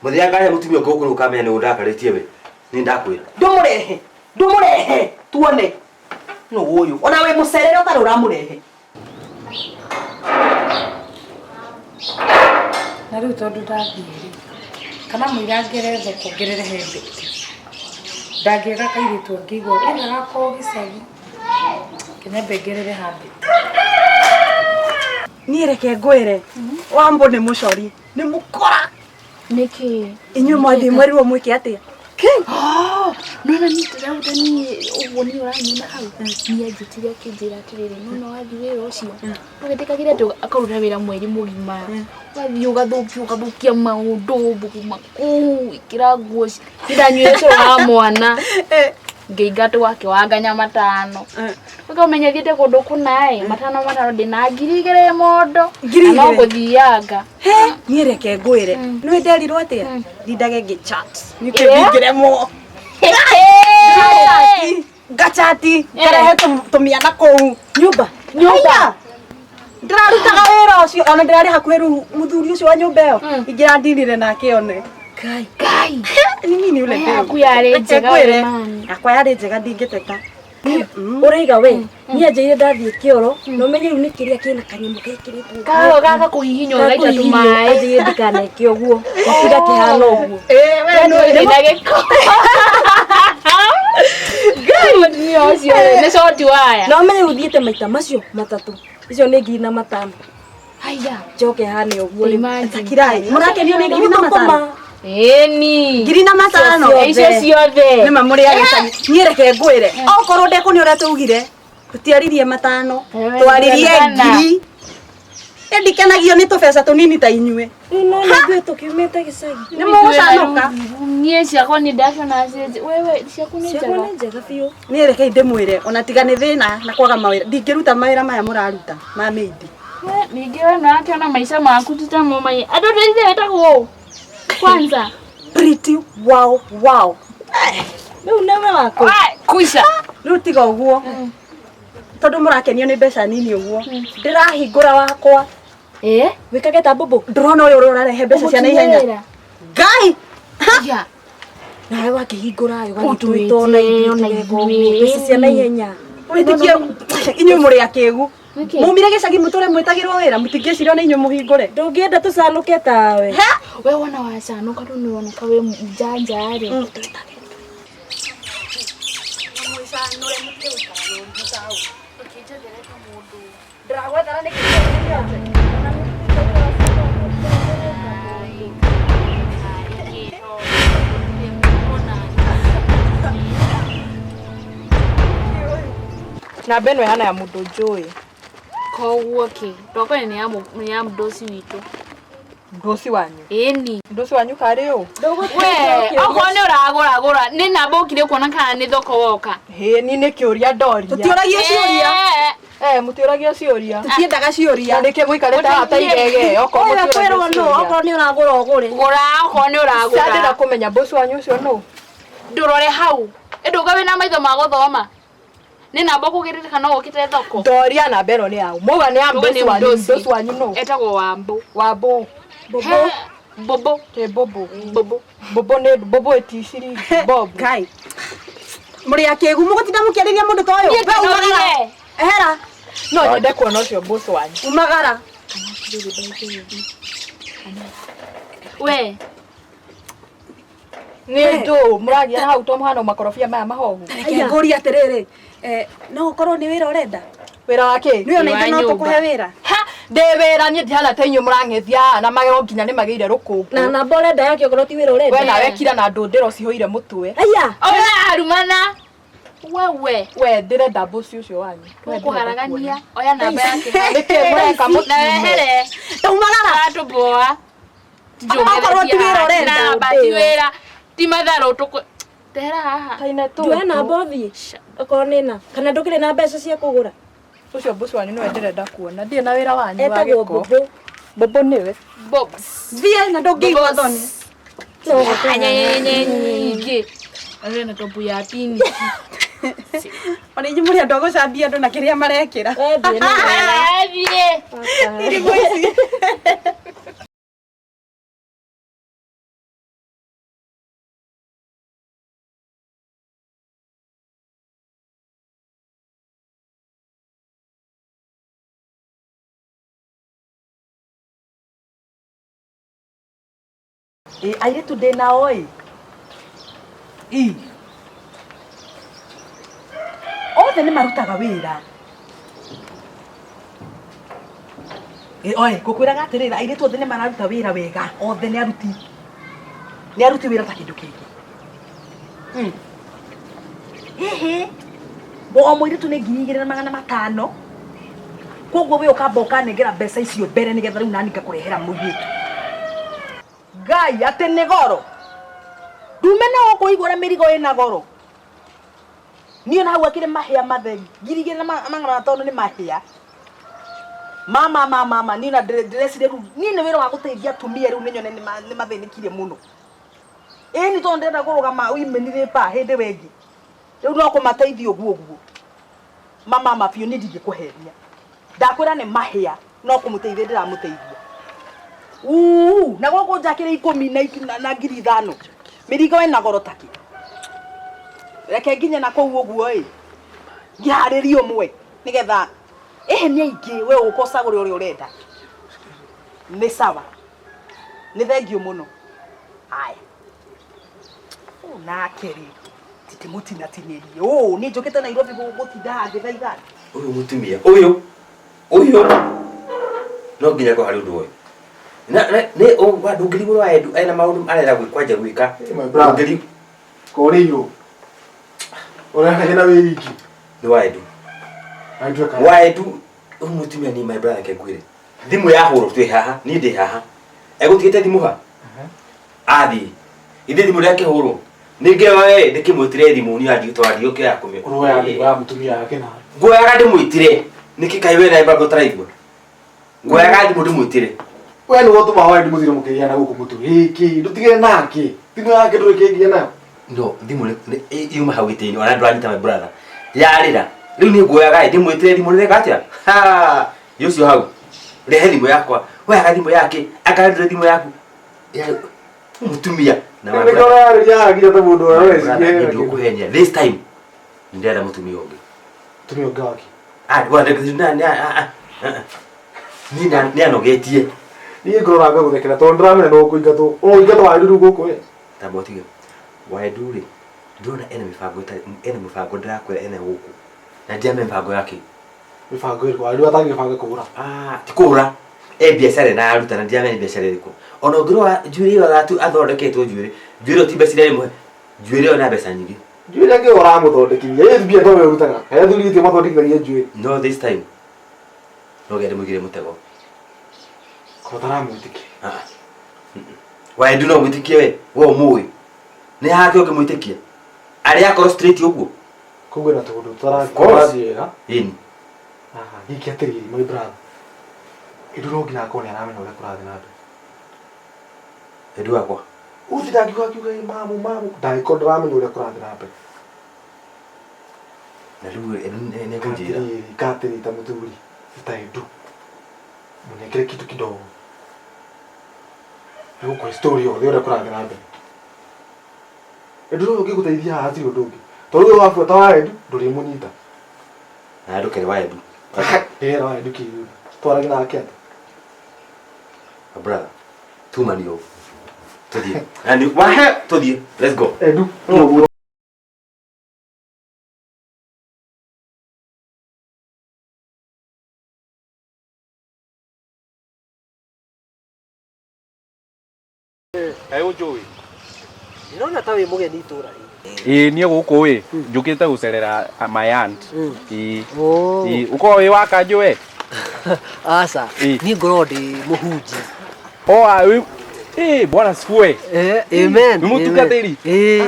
Mũthenya ngarehe mũtumia ũngĩ gũkũ nĩ ũkamenya nĩ ũndakarĩtie we. Nĩ ndakwĩra. Ndũmũrehe. Ndũmũrehe tuone. Nũ ũyũ? Ona wĩ mũcerere ũtarĩ ũramũrehe. Na rĩu tondũ ndathiĩ rĩ kana mũira ngere thoko ngerere he Betty ndangĩaga kairĩtu angĩigua ĩna gakorwo gĩcagi kĩnyambe ngerere ha Betty. Niĩ reke ngwĩre Wambo nĩ mũcori nĩ mũkora. Nĩkĩ? Inyuĩ mwathiĩ mwerirwo mwĩke atĩa? Nona niĩ ndĩrauga niĩ ũguo niĩ ũranyona hau niĩ anjĩtire akĩnjĩra atĩrĩrĩ nona wathiĩ wĩra ũcio ndũgetĩkagĩre atĩ akaruta wĩra mweri mũgima ũgathiĩ ũgathũkia ũgathũkia maũndũ thũkũma kũu ĩkĩra nguo ndanyuire cũrũ wa mwana ngĩingatwo gwake wanganya matano ũkamenya thiĩte kũndũ kũna ĩ matano matano ndĩna 2000 mondo Ngiri na no igĩrĩ? gũthianga Niĩ reke ngwĩre. Nĩ nderirwo atĩa? Ndindage ngĩchat. Nĩkĩ Eh? ndingĩremwo. Ngachati, ngarehe tũmĩana kũu. Nyũmba. Nyũmba. Ndĩrarutaga wĩra ũcio ona ndĩrarĩ hakuhĩ rĩu mũthuri ũcio wa nyũmba ĩyo ingĩrandinire nake one. Ngai. Ngai. Ni mimi ule We yaku yarĩ njega we mani. Yakwa yarĩ njega ndingĩteta. Ũraiga we niĩ anjĩire ndathiĩ kĩoro na ũmenye rĩu nĩ kĩrĩa kĩna kanyamũ gekĩrĩtwo Karo gaka kũhihinywo gaita tũmaĩ. Anjĩire ndikaneke ũguo gatiga kĩhana ũguo. Eh, we nĩ Ndĩna gĩko. Ngai mũtumia ũcio rĩ, nĩ coti waya. Na ũmenye rĩu thiĩte maita macio matatũ icio nĩ 2005. Haiya. Njoke hane ũguo rĩu. Imagine. Kirai, mũrakenio nĩ 2005? Ĩni. 2005? Icio ciothe. Nĩ ma mũrĩ a gĩcagi. Niĩ reke ngwĩre. Okorwo ndekũ nĩ ũrĩa twaugire. Tũtiaririe matano. Twaririe ngiri. Ĩ ndikenagio nĩ tũbeca tũnini ta inyuĩ. Rĩu no nĩ ithuĩ tũkiumĩte gĩcagi. Nĩ mũgũcanũka. Niĩ ciakwa nĩ ndaciona ciĩ wewe ciaku nĩ Ciakwa njega. nĩ njega biũ. Niĩ rekei ndĩmwĩre ona tiga nĩ thĩna na kwaga mawĩra ndingĩruta mawĩra maya mũraruta ma mĩindi. We, Ningĩ we nĩwakĩona maica maku ti ta mo mai. Andũ tũithe wĩtagwo ũũ? Kwanza. Pretty wow wow. Rĩu nĩwe wakũ. Kuica. Rĩu tiga ũguo. Tondũ mũrakenio nĩ mbeca nini ũguo. Ndĩrahingũra wakwa. Eh? Wĩkage ta mbũmbũ. Ndĩrona ũyũ ũrĩa ũrarehe mbeca cia naihenya. Ngai! Ya. Nawe wakĩhingũra ĩ Ũtwĩte ũgagĩtwĩta ona ithuĩ ona tũgeka ũguo. ithuĩ. Mbeca cia naihenya. Wĩtĩkie inyuĩ mũrĩ akĩgu. Nĩkĩ? Mumire gĩcagi mũtũre mwĩtagĩrwo wĩra mũtingĩciria ona inyuĩ mũhingũre. Ndũngĩenda tũcanũke tawe. We wona wacanũka tondũ nĩũroneka wĩ njanja rĩ. Namba ĩno ĩhana ya mũndũ njũĩ. Koguo kĩ? Tokorwo nĩ ya nĩ ya mũdosi witũ. Ndosi wanyu. Ĩni. Ndosi wanyu karĩ ũ? We, okorwo nĩ ũragũragũra, nĩ namba ũkire kuona kana nĩ thoko woka. Hĩ, ni nĩ kĩũria ndoria. Tũtiũragio ciũria. Eh, mũtiũragio ciũria. Tũtiendaga ciũria. Na nĩkĩ mũikarĩte haha ta igege okorwo Ũyũ mũtiũragio kwĩrwo nũ ciũria. okorwo nĩ ũragũra ũgũre. Gũra okorwo nĩ ũragũra. Ndĩrenda kũmenya bosi wanyu ũcio nũ. Ndũrore hau. Ĩndũka wĩna maitho ma gũthoma. Nĩ namba ũkũgĩrĩte kana ũkĩte thoko. Ndoria namba ĩno nĩ yaũ. Mwauga nĩ ya Nduga mbosi nĩ wanyu. mdosi. Mbosi wanyu nũ? Etagwo Wambũ. Wambũ. Bobo. Bobo. Ĩ bobo. Bobo. Bobo nĩ bobo ĩti ciringi. Bob. Ngai. Mũrĩ akĩgu mũgũtinda mũkĩarĩria mũndũ ta ũyũ. Niĩ We umagara. ndinonire. Ehera. No nyende kuona ũcio bosi wanyu. Umagara. We. Nĩ ndũ mũragia na hau to mũhana makorobia maya mahohu. Reke ngũrie atĩrĩrĩ. Eh, no ũkorwo nĩ wĩra ũrenda. Wĩra wa kĩ? Nĩ ona ithuĩ no tũkũhe wĩra. Ha, ndĩ wĩra niĩ ndihana ta inyuĩ mũrang'ethia haha na magego nginya nĩ magĩire rũkũngũ. Na namba ũrenda yake okorwo ti wĩra ũrenda. We nawe kira na ndũndĩro cihũire mũtwe. Aya. Ona arumana. Wewe. We ndĩrenda bosi ũcio wanyu. We ndĩrenda Ũkũharagania. Oya namba yake. Nĩkĩ mũreka Na wehere. Taumagara. Atũboa. Okorwo ti wĩra ũrenda. Namba ti wĩra. Ti matharũ tũkũ. Tehera haha. Taine tũtũ. Nduoya namba ũthiĩ. Okorwo nĩ na kana ndũkĩrĩ na mbeca cia kũgũra. Ũcio bosi wanyu nĩwe ndĩrenda kuona. Ndirĩ na wĩra wanyu wa Etagwo gĩko. Bobo. Bobo nĩwe. Bobs. Thiĩ na ndũngĩigua thoni. Nyenyenye nyingĩ. Arĩ na topu ya pini. Ona inyuĩ mũrĩ andũ a gũcambia andũ na kĩrĩa marekĩra. Thiĩ. Irimũ ici. Ĩ airĩtu ndĩ nao ĩ. Ĩ. Othe nĩ marutaga wĩra. Ĩ oe ngũkwĩraga atĩrĩrĩ airĩtu othe nĩ mararuta wĩra wega othe nĩ aruti. Nĩ aruti wĩra ta kĩndũ kĩngĩ. Ĩhĩ o mũirĩtu nĩ 2500 koguo we ũkamba ũkanengera mbeca icio mbere nĩgetha rĩu nani ngakũrehera mũirĩtu. Ngai atĩ nĩ goro ndume na gũkũ igũra mĩrigo ĩna goro niĩ na hau akĩrĩ mahĩa matheri 2500 nĩ mahĩa mama mama mama niĩ na ndĩreciria rĩu niĩ nĩ wĩra wa gũteithia atumia rĩu nĩnyone nĩ mathĩnĩkire mũno ĩni tondũ ndĩrenda kũrũgama women rape hĩndĩ wengi rĩu no kũmateithia ũguo ũguo mama mama biũ niĩ ndingĩkũhenia ndakwĩra nĩ mahĩa no kũmũteithia ndĩramũteithia uu na gũkũ njakĩrĩ 10 na 5000 mĩrigo ĩna goro takĩ reke nginye na kũu ũguo ĩ ngĩharĩrie ũmwe nĩgetha ĩhĩ nĩ aingĩ we ũka ũcagũre ũrĩa ũrenda nĩ sawa nĩ thengiũ mũno haya ũ nake rĩ tindĩmũtinatinĩrie ũ niĩ njũkĩte Nairobi gũtinda ngĩthaithana ũyũ mũtumia ũyũ ũyũ no nginya kwa harĩ ũndũ ũyũ na nĩ ndũngĩrigwo wa Edu ena maũndũ arenda kwanja gwĩka ndũngĩrigwo korĩirwo ũrehagĩra wĩ iki nĩ wa Edu wa Edu ũyũ mũtumia ni my brother kengwĩre thimũ yahũrwo twĩ haha niĩ ndĩ haha egũtigĩte thimũ ha athiĩ ithe thimũ rĩakĩhũrwo nĩngĩoe ndĩkĩmwĩtire thimũ niĩ andigĩtwara ndigũkĩoya kũmĩ ũroya thimũ ya mũtumia yake na nguoyaga ndĩmwĩtire nĩkĩ kaĩ we nawe baba ũtaraigua nguoyaga thimũ ndĩmwĩtire we nĩwe ũtũmaga wa Edu mũthire mũkĩgĩa na gũkũ mũtwe gĩkĩ ndũtigire nake thimũ yake ndũrĩ kĩngĩa nayo no thimũ yuma hau gĩtĩ-inĩ ona ndũranyita my brother yarĩra rĩu nĩ nguoyaga ndĩmwĩtire thimũ rĩreka atĩa ha ũcio hau rehe thimũ yakwa woyaga thimũ yake akarendire thimũ yaku mũtumia na my brother nĩkĩo nginya ta mũndũ ũrĩa ndũkũhenia this time ndĩrenda mũtumia ũngĩ mũtumia ũngĩ wake niĩ nĩanogetie niĩ ngoro nanga gũthekera tondũ ndĩramenya no ũkũingatwo ũingatwo wa Edu rĩu gũkũ we tamba ũtige wa Edu rĩ ndĩrona ena mĩbango ena mũbango ndĩrakwĩra ena gũkũ na ndiramenya mĩbango yake mĩbango ĩrĩkũ wa Edu atangĩbanga kũgũra ti kũgũra e biacara na aruta na ndiramenya biacara ĩrĩkũ ona ũngĩrora njuĩrĩ ĩyo athondeketwo njuĩrĩ njuĩrĩ ĩyo ti mbeca iria ĩmwe njuĩrĩ ĩyo na mbeca nyingĩ njuĩrĩ ĩngĩ ũramũthondekithia ĩ mbia to we ũrutaga harĩa athuri mathondekithagia njuĩrĩ no this time no ngende mũigĩre mũtego korwo taramwĩtĩkia wa Edu no mwĩtĩkie we we ũmũĩ nĩ hake ũngĩmwĩtĩkia arĩa akorwo straight ũguo koguo ena tũũndũ tũtarathiĩ wega ĩni gĩkĩ atĩrĩrĩ my brother Edu no nginya akorwo nĩaramenya ũrĩa kũrathiĩ na mbere Edu wakwa ũtinda akiuga akiuga mamu mamu ndangĩkorwo ndaramenya ũrĩa kũrathiĩ na mbere na rĩu Edu nĩekũnjĩra katĩrĩ ta mũthuri ta Edu mũnengere kitu kidogo nĩgũkũhe story yothe ũrĩa kũrathiĩ na mbere Edu no ũngĩgũteithia haha hatirĩ ũndũ ũngĩ tondũ ũyũ wabuata wa Edu ndũrĩmũnyita na ndũkere wa Edu ndĩrera wa Edu kĩ twarage nake atĩa my brother tuma nio tũthiĩ na wahe tũthiĩ let's go Edu Ũnjũĩ ndĩrona ta wĩ mũgeni itũra rĩrĩ ĩĩ niĩ gũkũ ĩ njũkĩte gũcerera my aunt ĩĩ ũkorwo wĩ wa kanjũ we aca niĩ ngorwo ndĩ mũhunjia ĩ bwana sifiwe amen nĩ mũtungatĩri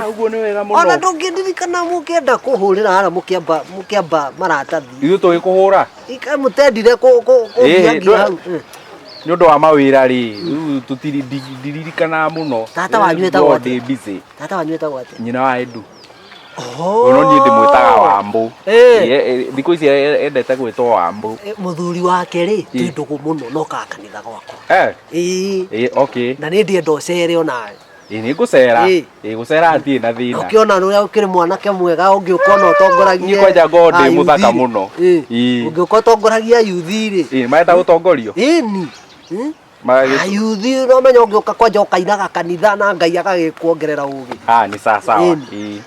ũguo nĩ wega mũno ona ndũngĩndirikana mũkĩenda kũhũrĩra harĩa mũkĩamba maratathi ithuĩ tũgĩkũhũra mũtendire kũngiangia hau nĩ ũndũ wa mawĩra rĩ rĩu tũtiririkanaga mũno tata wanyu etagwo atĩa ndĩ busy tata wanyu etagwo atĩa nyina wa Edu no niĩ ndĩmwĩtaga Wambũ thikũ ici endete gwĩtwo Wambũ mũthuri wake rĩ twĩ ndũgũ mũno no kaga kanitha gwakwa ĩĩ okay na nĩ ndĩenda ũcere onawe ĩĩ nĩ ngũcera ĩĩ gũcera hatirĩ na thĩna ũkĩona ũrĩa ũkĩrĩ mwanake mwega ũngĩũka ona ũtongoragie niĩ kwanja ngorwo ndĩ mũthaka mũno ũngĩũka ũtongoragia yuthi rĩ ĩĩ marenda gũtongorio ĩni ayuthi no menya ũngĩũka kwanja ũkainaga kanitha na Ngai agagĩkuongerera ũgĩ nĩ sawa sawa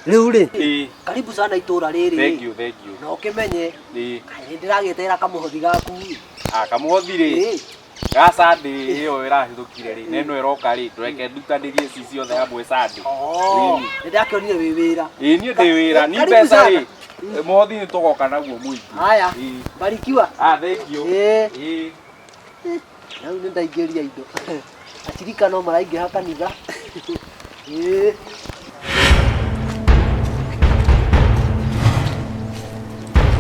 rĩu rĩ karibu sana itũra rĩrĩ thank you thank you na ũkĩmenye nĩ ndĩragĩetera kamũhothi gaku kamũhothi rĩ Ga Sunday ĩyo ĩrahĩtũkire rĩ, na ĩno ĩroka rĩ, ndũreke ndutanĩrie ici ciothe hamwe Sunday. Oh, nĩ ndakĩonire wĩ wĩra. Ĩĩ niĩ ndĩ wĩra, ni Karibu mbeca sana. rĩ, mũhothi nĩ tũgoka naguo mũingĩ. Haya, Ĩĩ. barikiwa. Ah, thank you. Ĩĩ. Ĩĩ. Rĩu nĩ ndaingĩria indo. Acirika no maraingĩra kanitha. Ĩĩ.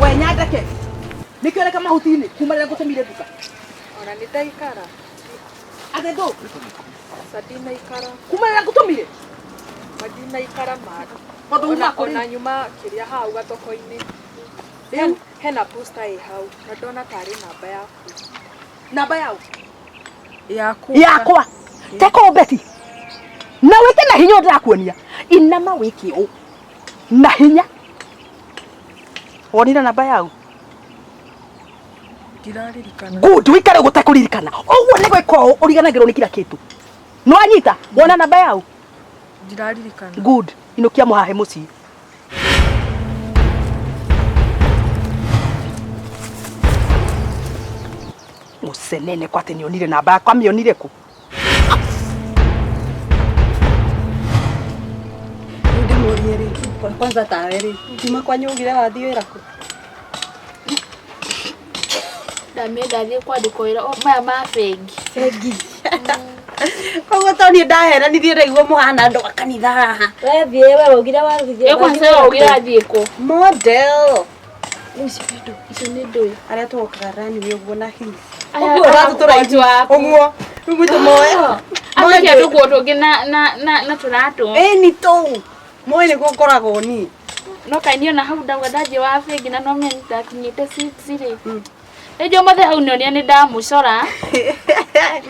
We nyandeke. Nĩkĩo reka mahuti-inĩ kuma rĩrĩa ngũtũmire nduka. Ona nĩ ndaikara. Atĩ ndũ? Aca ndinaikara. Kuma rĩrĩa ngũtũmire? Ma ndinaikara ma. Tondũ uma Ona kũrĩ? ona nyuma kĩrĩa hau gathoko-inĩ. Rĩu? Hena poster ĩ hau na ndona tarĩ namba yaku. Namba yau? Yaku. Yakwa. Teko Betty. Na wĩke na hinya ũrĩa ndĩrakuonia. Inama wĩke ũũ. Na hinya. Wonire namba yau? Ndiraririkana. Good, wikare ũguo ũtekũririkana. Ũguo nĩ gwĩka ũũ ũriganagĩrwo nĩ kila kĩndũ. Nĩwanyita? Wona namba yau? Ndiraririkana. Good. Inũkia mũhahe mũciĩ. Mũcenene kwa atĩ nĩonire namba yakwa amĩonire kũ? Rĩu ndĩmũrie rĩ, kwanza tawe rĩ, kuma kwanyu ugire wathiĩ wĩra kũ? Ndamie ndathiĩ kwandĩkwo wĩra o maya ma bengi. Bengi. Koguo to niĩ ndaheranithie ndaigua mũhana andũ a kanitha haha. Wethiĩ we waugire wathiĩ. Ĩ kwanza we waugire athiĩ kũ? Model. Icio nĩ ndũĩ. Icio nĩ ndũĩ. Arĩa tũgokaga runway ũguo na heels. Aya, Ũguo ũratũ tũraihu. waku. Ũguo. Rĩu gwitũ moe. Atuĩke tũkuo tũngĩ na na na na tũratũ. Ĩni tũu. Moĩ nĩguo ngoragwo niĩ. No kaĩ niĩ ona hau ndauga ndathiĩ wa bengi na no menya ndakinyĩte six rĩ. Rĩngĩ ũmũthĩ hau nĩonia nĩ ndamũcora.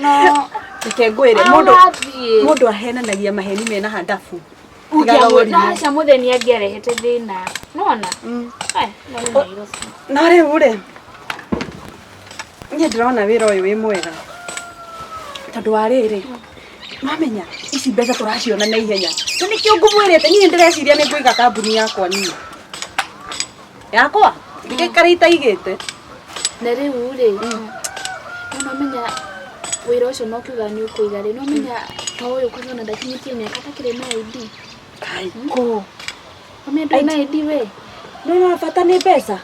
No Reke ngwĩre Ah, mũndũ ũrathiĩ. mũndũ ahenanagia maheni mena handabu. Tigaga Ũngĩamũ- na ũrimũ. aca mũthenya angĩarehete thĩna. Nĩwona? Eh, no nĩ Nairobi. No rĩu rĩ, niĩ ndĩrona wĩra ũyũ wĩ mwega tondũ wa rĩrĩ mamenya ici mbeca tũraciona na ihenya na nĩkĩo ngũmwĩrĩte niĩ ndĩreciria nĩ ngũiga kambuni yakwa niĩ yakwa ndikaikara itaigĩte Na rĩu rĩ, no menya wĩra ũcio no kiuga nĩ ũkũiga rĩ, no menya ta ũyũ kwanza ona ndakinyĩtie mĩaka atakĩrĩ na ID. Kai, kũ? Wamenya ndũrĩ na ID we? No no bata nĩ mbeca.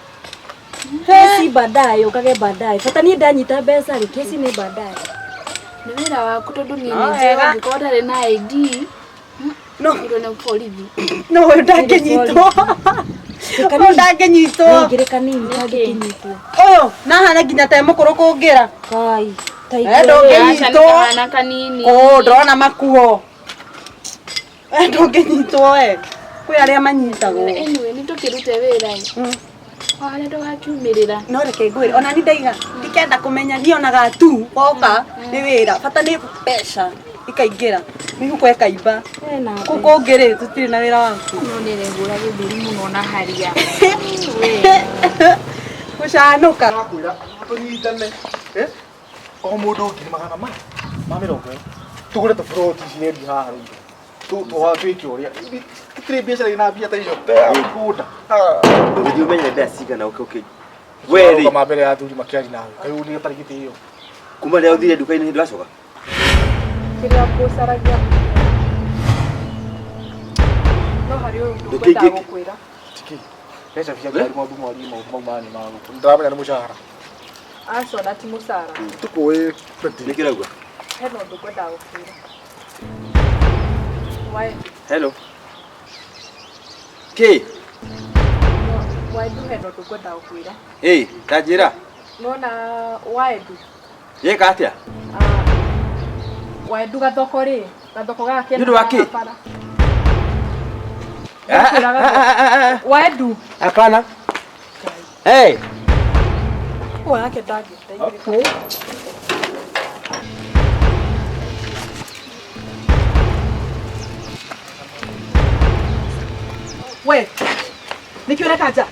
Kesi baadaye ukage baadaye. Bata niĩ ndanyita mbeca rĩ, kesi nĩ baadaye. Nĩ wĩra waku tondũ niĩ No nĩ njũĩ wega. ũngĩkorwo ũtarĩ na ID. No. Ũrĩ na borithi. No ũyũ ndangĩnyitwo. Ũyũ ndangĩnyitwo. Nĩngĩrĩ kanini kangĩkĩnyitwo. Ũyũ nahana nginya ta e mũkũrũ kũngĩra. Kai. Ta Eh, ndũngĩnyitwo. Aca nĩ kahana kanini. Kũ ndĩrona makuo. Eh, ndũngĩnyitwo we. Kwĩ arĩa manyitagwo. Anyway, nĩ tũkĩrute wĩra ĩ. O harĩa tũgakiumĩrĩra. No reke ngwĩre ona ni ndaiga ndikenda kũmenya niĩ onaga tu woka nĩ wĩra bata nĩ mbeca ikaingĩra mĩhuko ĩkaimba kũ kũngĩ rĩ tũtirĩ na wĩra waku. No nĩ rehũra gĩthũri mũno na haria. Gũcanũka. Ndakwĩra tũnyitane eh? O mũndũ ngiri magana ma ma mĩrongo ĩyo tũgũre tũburoti cirendio haha rĩu twĩke ũrĩa tũtirĩ biacara ina mbia ta icio mĩgũnda. Ndũgĩthiĩ ũmenye mbeca cigana ũke ũkĩ we rĩ Warũgama mbere ya athuri makĩaria nawe kaĩ nĩ ũtarĩ gĩtĩo. Kuma rĩrĩa ũthire nduka-inĩ nĩ ndwacoka. Kĩrĩa ngũcaragia no harĩ ũndũ Ndũkĩ- ngwendaga gũkwĩra. Mbeca cia ngari maũndũ mwarie maũndũ mau manyu ma gũkũ ndĩramenya nĩ mũcara. Aca ona ti mũcara. Tũkũĩ. Nĩkĩ ũrauga? Hena ũndũ ngwendaga gũkwĩra. Waendu. Hello. Kĩ? Waendu hena ũndũ ngwendaga gũkwĩra. Ĩ, ta njĩra. Nona waendu. Yeka atĩa? Waendu gathoko rĩ, gathoko gaka kena Nĩ ũndũ wa kĩ? haha bara. Ndakwĩra gathoko. Waendu. Hapana. Hey. Wake ndangĩteithĩka. We, nĩkĩ ũreka nja?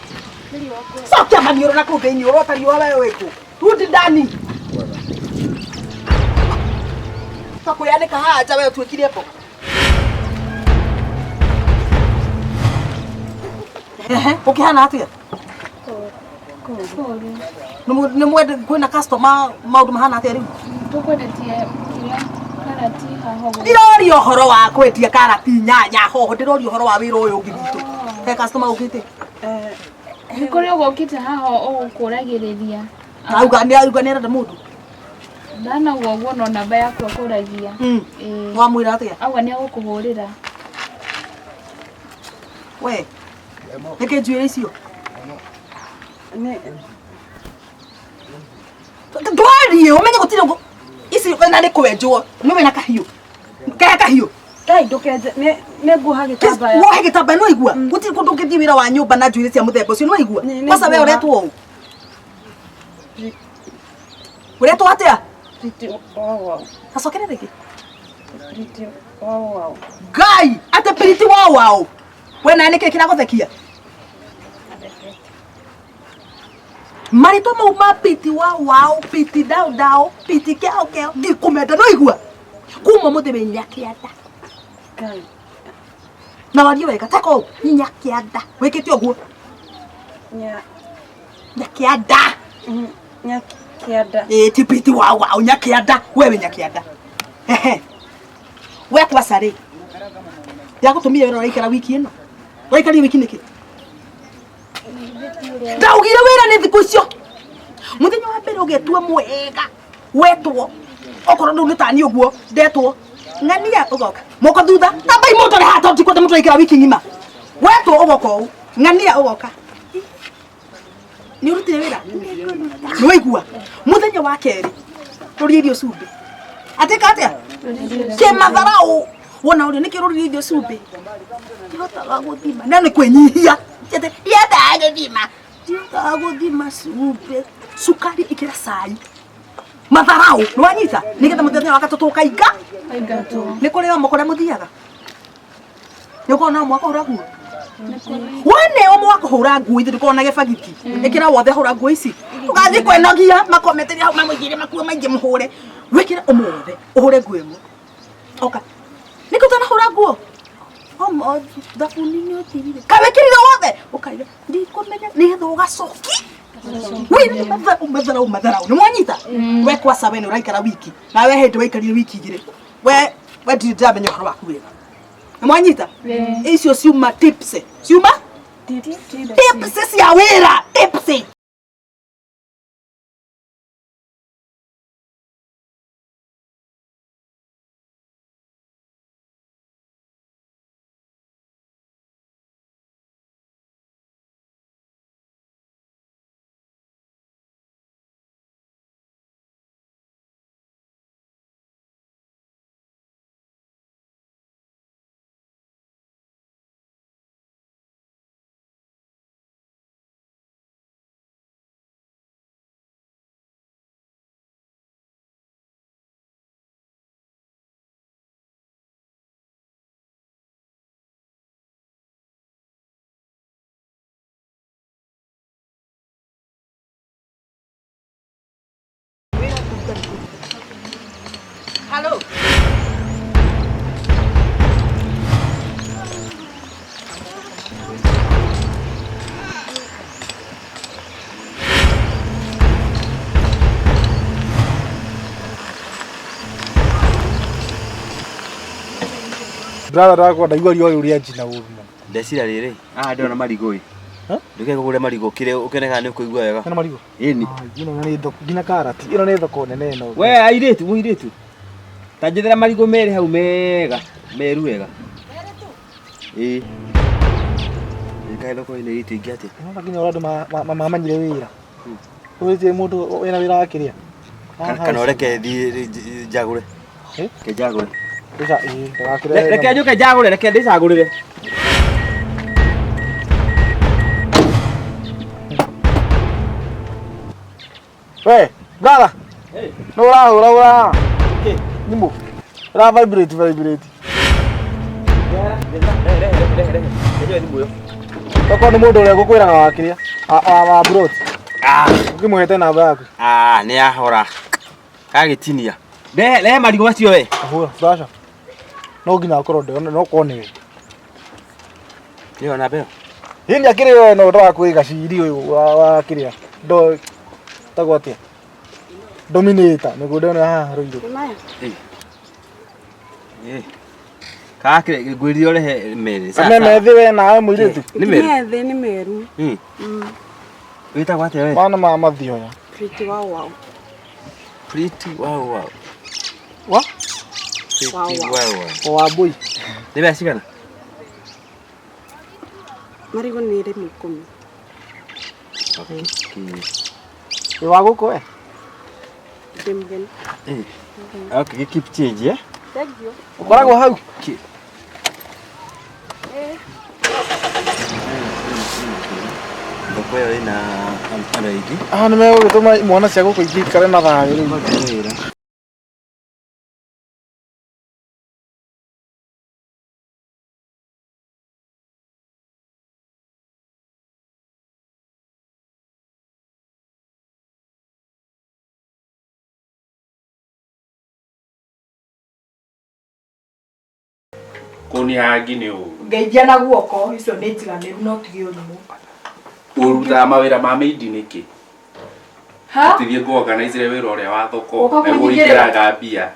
Cokia maniũrũ na kũu thĩinĩ ũrota riũa we wĩkũ? Rudi ndani. Twakwĩyanĩka haha nja we ũtuĩkire mboga. Ehe, ũkĩhana atĩa? Nĩ mwende kwĩna customer maũndũ mahana atĩa rĩu? Tũkwendetie kĩrĩa karati haha ũguo. Ndiroria ũhoro wa kwendia karati nyanya hoho ndĩroria ũhoro wa wĩra ũyũ ũngĩ witũ. He customer ũkĩte? Nĩ kũrĩ ũgũkĩte haha ũgũkũragĩrĩria. Auga nĩ auga nĩ arenda mũndũ. Ndanauga ũguo no namba yaku akũragia. Ĩĩ. Wamwĩra atĩa? Auga nĩ agũkũhũrĩra. We. Nĩkĩ njuĩrĩ icio? Ndwarie ũmenye gũtirĩ ũguo. Ici na nĩ kwenjwo. Nĩ wĩna kahiũ. Kehe kahiũ. Ngai ndũkenje nĩ nguoha gĩtambaya. Wohe gĩtambaya nĩ waigua? Gũtirĩ kũndũ ũngĩthiĩ wĩra wa nyũmba na njuĩrĩ cia mũthemba ũcio nĩ waigua? Nĩ Kwanza we nguoha. ũretwo ũ? Ũretwo atĩa? Riti wao wao. Gacokere rĩngĩ. Riti wao wao. Ngai, atĩ piriti wao wao. We nawe nĩkĩ kĩragũthekia? Marĩtwa mau ma piti wa wao, piti dao dao, piti keo keo, ndikũmenda no igua. Kuma mũthĩ wĩ nyakĩanda. Ngai. Na warie wega, teka ũũ, nyakĩanda. Wĩkĩte ũguo. Nya Nyakĩanda. nyakĩanda. Ĩĩ ti piti wa wao, nyakĩanda. We wĩ nyakĩanda. Ehe. We kwaca rĩ. Ndagũtũmire wĩra ũraikara wiki ĩno. Ũraikarire wiki nĩkĩ? Ndaugire wĩra nĩ thikũ icio. Mũthenya wa mbere ũgetua mwega. Wetwo. Okorwo ndũ nĩ tani ũguo, ndetwo. Ng'ania ũgoka. Moko thutha. Tambai mũtore haha tondũ ndikwenda mũndũ araikara wiki ng'ima. Wetwo ũgoka ũũ. Ng'ania ũgoka. Nĩ ũrutire wĩra? Nĩ waigua? Mũthenya wa kerĩ, rũria irio cumbĩ. Atĩka atĩa? Kĩmatharau. Wona ũrĩa nĩkĩ rũria irio cumbĩ? Ndihotaga gũthima. Na nĩ kwĩnyihia. Ndihotaga gũthima. Ndihotaga gũthima cumbĩ. Cukari ĩkĩra cai. Matharau. Nĩ wanyita? Nĩgetha mũthenya wa gatatũ ũkainga. Aingatwo. Nĩ kũrĩ o kũrĩa mũthiaga? Nĩ ũkoragwo na mwaka ũhũra nguo? Wone o mwaka ũhũra nguo ithe ndũkoragwo na gĩbagiti. Ĩkĩra wothe hũra nguo ici. Ũgathiĩ kwĩnogia makometeria hau mamũigĩre makuo maingĩ mũhũre. Wĩkĩre ũmũothe ũhũre nguo ĩmwe. Oka. Nĩkĩ ũtanahũra nguo? Ũmũthĩ thabuni nĩ ũthirire. Kaĩ wĩkĩrire wothe? Ũkaire ndikũmenya nĩgetha ũgacoki. Wĩra matharau matharau matharau. Nĩ mwanyita? We kwaca we nĩ ũraikara wiki. Na we hĩndĩ waikarire wiki igĩrĩ. We we ndirĩ ndĩramenya ũhoro waku wega. Nĩ mwanyita? Icio ciuma tips. Ciuma? Tips cia wĩra. Tips. Hello. Brother ndakwa ndaigua riũa rĩu rĩa njina ũru mũno. Ndeciria rĩrĩ, haha ndĩrona marigũ ĩ. Ndũke kũgũre marigũ kĩrĩa ũkene kana nĩ ũkũigua wega. Hena marigũ? Ĩni. Ĩno nĩ thoko nginya karati. Ĩno nĩ thoko nene ĩno. We airĩtu, mũirĩtu. Ta njethera marigũ merĩ hau mega, meru wega. Ĩĩ. Ĩĩ kaĩ thoko-inĩ itũ ingĩ atĩa? Nĩwona nginya ũrĩa andũ mamanyire wĩra. Ũrĩtie mũndũ wĩna wĩra wa kĩrĩa. Kana ũreke thiĩ njagũre. Reke njagũre. Ĩĩ, ndagakĩrehe. Reke njũke njagũre, reke ndĩcagũrĩre. We, brother. Nĩ ũrahũra ũra. Thimũ. Ũra vibrate vibrate. Okorwo nĩ mũndũ ũrĩa ngũkwĩraga wa kĩrĩa wa broti. Ũkĩmũhete namba yaku. Ah, nĩ ahora. Kagĩtinia. Rehe rehe marigũ macio we. Ahũra, flasha. No nginya akorwo ndĩrona no korwo nĩwe. Nĩyo namba ĩyo. Ĩni akĩrĩ we no ndĩrakwĩra gaciri ũyũ wa kĩrĩa. Ndo tagwo atia? Dominator mĩgũnda ĩno ya haha Rũirũ. Nĩ maya. Kake ngwĩrire ũrehe merĩ. Ame methi we nawe mũirĩtu. Nĩ meru. Nĩ ethĩ nĩ meru. Mm. Wĩtagwo atĩa we? Mana ma mathioya. Pretty wow wow. Pretty wow wow. Wa? Pretty Wow, wow. wow wow. Wa mbui. Nĩ mbeca cigana? Marigũ nĩ rĩmwe ikũmi. Okay. Wĩ wa gũkũ we? Ndĩ mũgeni. Eh. Okay, keep change eh? Thank you. Ũkoragwo hau? Eh. Thoko ĩyo ĩna andũ aingĩ. Ah, nĩ megũgĩtũma imwana cia gũkũ ingĩ ikare na thayũ rĩu. Wĩra. Kũni hangi nĩ ũru. Ngeithia na guoko icio nĩ njiganĩru no tige ũrimũ. Ũrutaga mawĩra ma mĩindi nĩkĩ? Ha? Tithie ngũorganizere wĩra ũrĩa wa thoko Ũka na kũnyingĩrĩra. gũingĩraga mbia.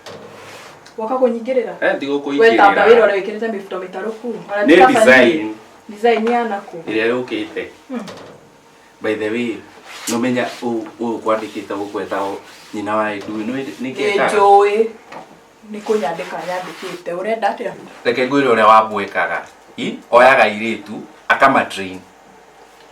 Woka kũnyingĩrĩra. Eh, We tamba wĩra ndigũkũingĩrĩra. ũrĩa wĩkĩrĩte mĩbuto mĩtarũku. Ona Nĩ ti kaba niĩ. design Design ya nakũ. ĩrĩa yũkĩte. By the way, nũmenya ũyũ kwandĩkĩte gũkũ etagwo nyina wa Edu nĩ kĩkaga. Nĩnjũĩ. Nĩ kũnyandĩka nyandĩkĩte. Ũrenda atĩa? Reke ngwĩre ũrĩa wambwĩkaga. I oyaga airĩtu akamatrain.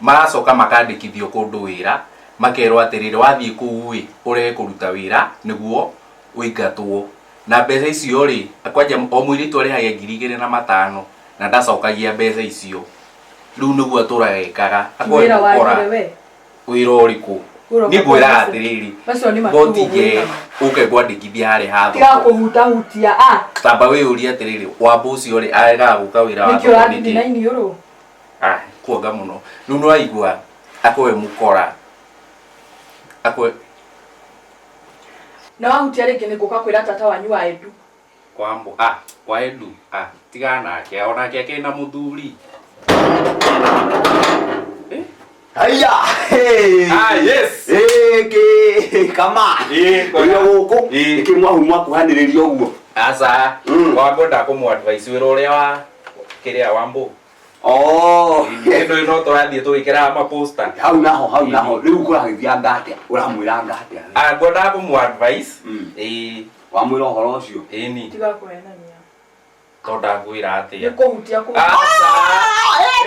Magacoka makandĩkithio kũndũ wĩra makerwo atĩrĩrĩ wathiĩ kũu ĩ ũrege kũruta wĩra nĩguo ũingatwo na mbeca icio rĩ kwanja o mũirĩtu arĩhagia 2500 na ndacokagia mbeca icio rĩu nĩguo atũraga ekaga akoe Wĩra gũkora wagire we. wĩra ũrĩkũ Wĩra niĩ ũka ngwĩraga kũhutahutia. atĩrĩrĩ Macio nĩ makiugo ngotige gwĩka. ũke ngwandĩkithia harĩ ha Tiga thoko kũhutahutia. Ah, tamba wĩyũrie atĩrĩrĩ wamba ũcio rĩ aregaga gũka wĩra wa nĩkĩ thoko ũrathithina nĩkĩ iniũrũ? ah kuonga mũno rĩu nĩwaigua akoe mũkora akoe Na wahutia rĩngĩ nĩ ngũka kwĩra tata wanyu wa Edu. kwambo ah kwa Edu ah tigana nake onake akĩrĩ na mũthuri. Haya. Ah yes. Ĩkĩ kama. Ũrĩa gũkũ. Ĩkĩ mwahu mwakuhanĩrĩria ũguo. Aca wangwenda kũmũ advice wĩra ũrĩa wa kĩrĩa wambo. Oh. Ĩno ĩno tũrathiĩ tũgĩkĩraga maposta. Hau naho hau naho rĩu kũragĩthianga atĩa? Ũramwĩranga atĩa? Ah ngwendaga kũmũ advice. Ĩĩ. Wamwĩra ũhoro ũcio? Ĩni. Tiga kũhenania. Tondũ ndakwĩra Nĩ atĩa. kũhutia kũhutia.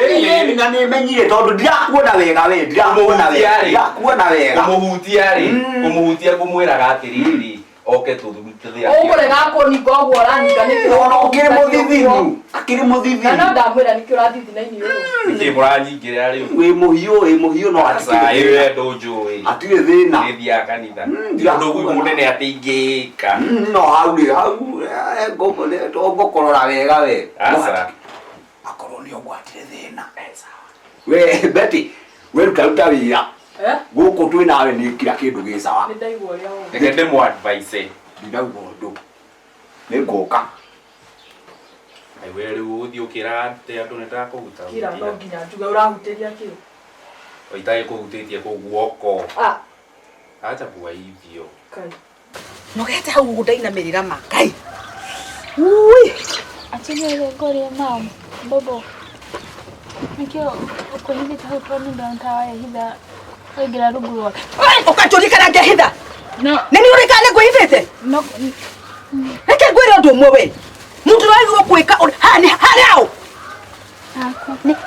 Ĩni na nĩ menyire tondũ ndirakuona wega we ndirakuona wega ndirakuona wega. Kũmũhutia rĩ, kũmũhutia ngũmwĩraga atĩrĩrĩ oke tũthutithia. Ũkũrega kũninga ũguo ũraninga nĩkĩ? Ona ũkĩrĩ mũthithinu. Akĩrĩ Na mũthithinu. no ndamwĩra nĩkĩ ũrathithina iniũrũ. Nĩkĩ mũranyingĩrĩra rĩu? Wĩ mũhiũ wĩ mũhiũ no Aca ĩyo we ndũnjũĩ. Hatirĩ thĩna. Nĩthiaga kanitha. Ũndũ ũguo mũnene atĩ ingĩka. No hau rĩ hau ngũkũrora wega we. Aca. Akorwo nĩ ũgwatire thĩna. We Betty, we ruta ruta wĩra. Eh? Gũkũ twĩ nawe nĩ kira kĩndũ gĩ sawa. Nĩ ndaigua ũrĩa wauga. Reke ndĩmũ advice. Ndinauga ũndũ. Nĩ ngũka. Ai we rĩu ũgũthiĩ ũkĩraga atĩ andũ nĩ ndakũhuta. Kira no nginya njuge ũrahutĩria kĩ? Itarĩ kũhutĩtie kũu guoko. Ah, Acha kuwaithio. kai. Nogete hau ũguo ndainamĩrĩra ma. Kai. Ui. Achilia ngori mam bobo nikio ukuhithite hau tondũ ndona wehitha waingĩra rungu rwake. Ũkanjũria kana ngehitha? No. Nĩ niĩ ũrĩ kana ngwĩhithĩte? No. Reke ngwĩre ũndũ ũmwe we. Mũndũ ũragĩrĩirwo gwĩka ũrĩa haha nĩ harĩa hau.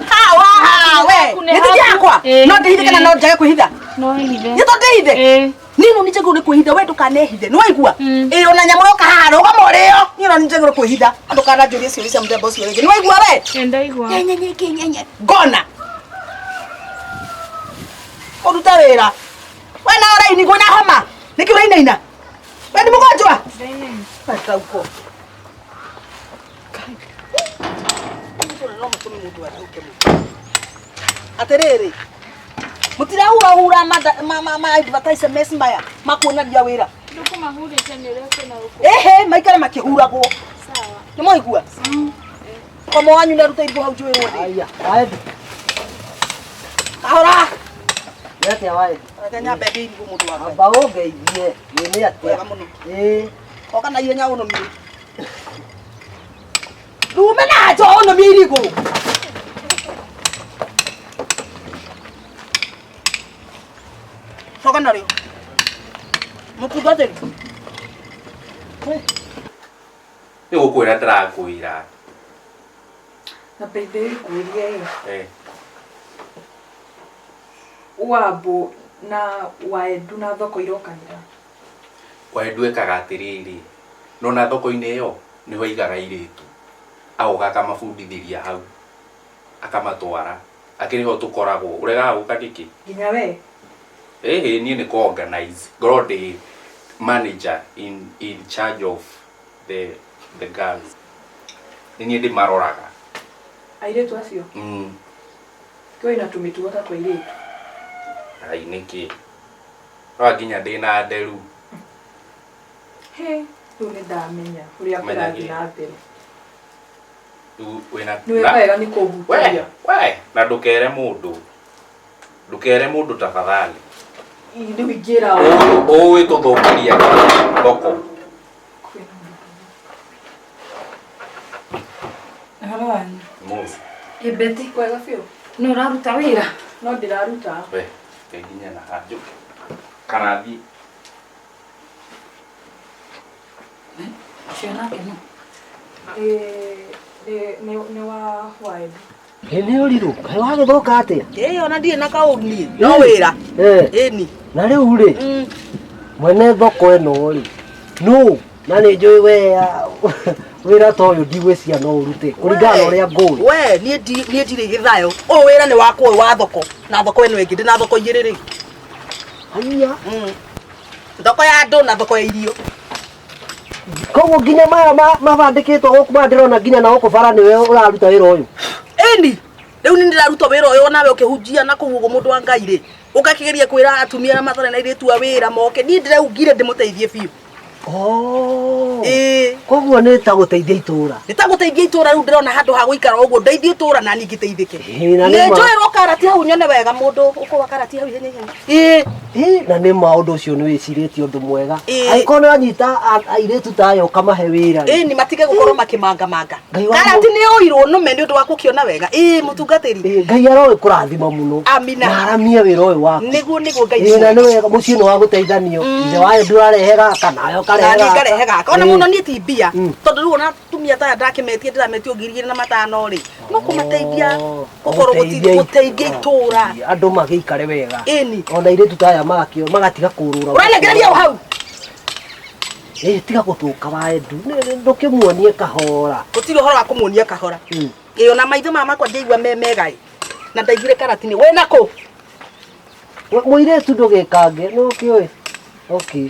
Hawa haha we. Haku nĩ Nĩ thidi haku. yakwa. Ĩĩ, No ndĩhithe kana ĩĩ. no njage kwĩhitha? No wĩhithe. Nĩ to ndĩhithe? Niĩ no nĩnjagĩrĩirwo nĩ kwĩhitha we ndũkanehithe. Nĩ waigua? Ĩĩ ona nyamũ yoka haha rũgama ũrĩo. Niĩ no nĩnjagĩrĩirwo kwĩhitha. Ndũkananjũrie ciũria cia mũthemba ũcio rĩngĩ. Nĩ waigua we? Ĩĩ, ndaigua. Nyenye nyenye nyenye. Ngona. Ũrute wĩra. We na ũraini ngwĩna homa. Nĩkĩ ũrainaina? We nĩ mũgonjwa? Ndainaina. Atauko. Atĩrĩrĩ, mũtirahurahura ma advertisements maya makuonaria wĩra. Ndũkũmahurĩte nĩ ũrĩa kwĩna gũkũ. Ĩhĩ, maikare makĩhuragwo. Sawa. Nĩ mwaigua? Komo wanyu nĩ arutĩirwo hau njũĩ wothe. Kahora. Nĩ atĩa waĩ? Reke nyambe ndĩe irigũ mũndũ wa Ngai. Amba ũngeithie. Ĩ nĩ atĩa? Wega mũno. Ĩ. Oka na ihenya ũnũmie. Ndume na nja ũnũmie irigũ. Coka narĩo. Mũtungatĩri. Nĩ gũkwĩra ndĩrakwĩra. Na by the way ngwĩrie ĩ, Eh. Wambũ na Waendu na thoko irokanĩra. Waendu ekaga atĩrĩrĩ, nona thoko-inĩ ĩyo nĩho aigaga airĩtu, agoka akamabundithĩria hau, akamatwara, akĩrĩ ho tũkoragwo, ũregaga gũka nĩkĩ? Nginya we? Ĩhĩ, niĩ nĩ kũ organize, ngorwo ndĩ manager in charge of the girls, nĩ niĩ ndĩmaroraga. Airĩtu acio? Mm. Kĩo ĩna tũmĩtugo ta twa airĩtu. Ai nĩkĩ? No nginya ndĩna nderu. Hĩ, rĩu nĩ ndamenya ũrĩa Menya kũrathiĩ kĩ? na mbere. Rĩu wĩna Nĩ wĩka wega nĩ kũhutaria. We, na ndũkere mũndũ. Ndũkere mũndũ tafadhali. Rĩu ingĩra Ũĩ tũthũkĩria thoko. Ũhoro wanyu? Mũthĩ. Ĩ Betty, Kwega biũ. No ũraruta wĩra? No ndĩraruta. We, nginya na hanjũke. Kana thiĩ. Ũcio nake nũ? Nĩ wa Waendu. Ĩ nĩ ũrirũ, kaĩ wagĩthũka atĩa? Ĩ ona ndirĩ na kaũru niĩ. No wĩra. Ĩni. Na rĩu rĩ, mwene thoko ĩno rĩ, nũ? Na nĩ njũĩ we wĩra ta ũyũ ndigwĩciria no ũrute kũringana na ũrĩa ngũĩ. We, niĩ niĩ ndirĩ gĩthayo. Ũyũ wĩra nĩ wakwa ũyũ wa thoko. Na thoko ĩno ĩngĩ ndĩna thoko igĩrĩ rĩ. Haiya. Thoko ya andũ na thoko ya irio. Koguo nginya maya mabandĩkĩtwo gũkũ maya ndĩrona nginya na gũkũ bara nĩwe ũraruta wĩra ũyũ. Ĩni. Rĩu nĩ ndĩraruta wĩra ũyũ nawe ũkĩhunjia na kũu ũguo mũndũ wa Ngai rĩ. Ũgakĩgeria kwĩra atumia arĩa matarĩ na airĩtu a wĩra moke. Niĩ ndĩraugire ndĩmũteithie biũ. Oh. Ĩĩ. Koguo nĩ ta gũteithia itũra. Nĩ ta gũteithia itũra rĩu ndĩrona handũ ha gũikara ũguo ndeithie itũra na niĩ ngĩteithĩke. Ĩĩ, na nĩ Nĩ ma- njũĩrwo karati hau nyone wega mũndũ ũkũwa karati hau ihenya ihenya. Ĩĩ. Ĩĩ, na nĩ ma ũndũ ũcio nĩ wĩcirĩtie ũndũ mwega. Ĩĩ. Angĩkorwo nĩ wanyita airĩtu ta aya ũkamahe wĩra rĩ. Ĩĩ ni matige gũkorwo makĩmangamanga. Ngai wa Karati nĩ ũirwo nũme nĩ ũndũ wa gũkĩona wega. Ĩĩ mũtungatĩri. Ĩĩ, Ngai arogĩkũrathima mũno. Amina. Na aramie wĩra ũyũ waku. Nĩguo nĩguo Ngai. Ĩĩ, na nĩ wega mũciĩ nĩ wa gũteithanio. Ithe wayo ndũrarehe gaka nawe ũkarehe Na niĩ gaka. ngarehe gaka. Ona Ĩĩ. mũno niĩ ti mbia. Tondũ rĩu ona atumia ta aya ndakĩmetie ndĩrametio 2500 rĩ. No kũmateithia gũkorwo gũteithia itũra. Andũ magĩikare wega. Ĩni. Ona airĩtu ta aya magakĩo magatiga kũrũra. Ũranegereria o hau. Ĩĩ, tiga gũthũka waendu. Ndũkĩmuonie kahora. Gũtirĩ ũhoro wa kũmuonia kahora. Ĩĩ ona maitho maya makwa ndiaigua me mega ĩ. Na ndaiguire karati-inĩ. Wĩ nakũ? Mũirĩtu ndũgĩkange, nĩ ũkĩũĩ? Okay.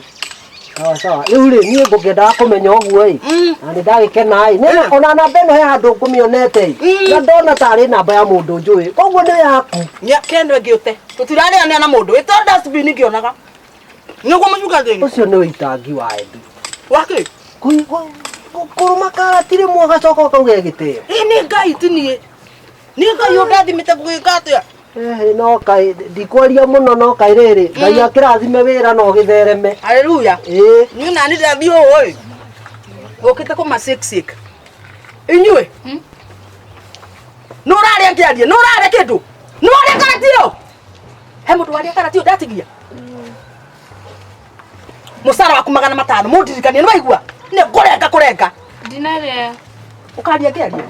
Sawa sawa. Rĩu rĩ, niĩ ngũkĩendaga kũmenya ũguo ĩ. Na nĩ ndagĩkena ĩ. Nĩ ona namba ĩno he handũ ngũmĩonete ĩ. Na ndona tarĩ namba ya mũndũ njũĩ. Koguo nĩ yaku. Keno ĩngĩ ũte. Tũtirarĩanĩra na mũndũ. Ĩta dustbin ngĩonaga. Nĩguo mũtungatĩri. Ũcio nĩ ũitangi wa Endu. Wakĩ? Kũrũma karati rĩmwe ũgacoka ũkauga ĩgĩteo. Ĩ nĩ Ngai ti niĩ. Nĩ Ngai ũndathimĩte gũgĩka atĩa? Ĩhĩ, no kaĩ ndikwaria mũno no kaĩ rĩrĩ Ngai akĩrathime wĩra no ũgĩthereme. Haleluya. Ĩĩ. Niĩ nani ndĩrathiĩ ũũ ĩ. Ũkĩte kũma shake shake. Inyuĩ. Nũ ũrarĩa ngĩaria? Nũ ũrarĩa kĩndũ? Nũ warĩa karati ĩyo? He mũndũ warĩa karati ĩyo ndatigia? Mũcara waku 500 mũndirikanie nĩ waigua? Nĩ ngũrenga kũrenga. Ndinarĩa. Ũkaria ngĩaria.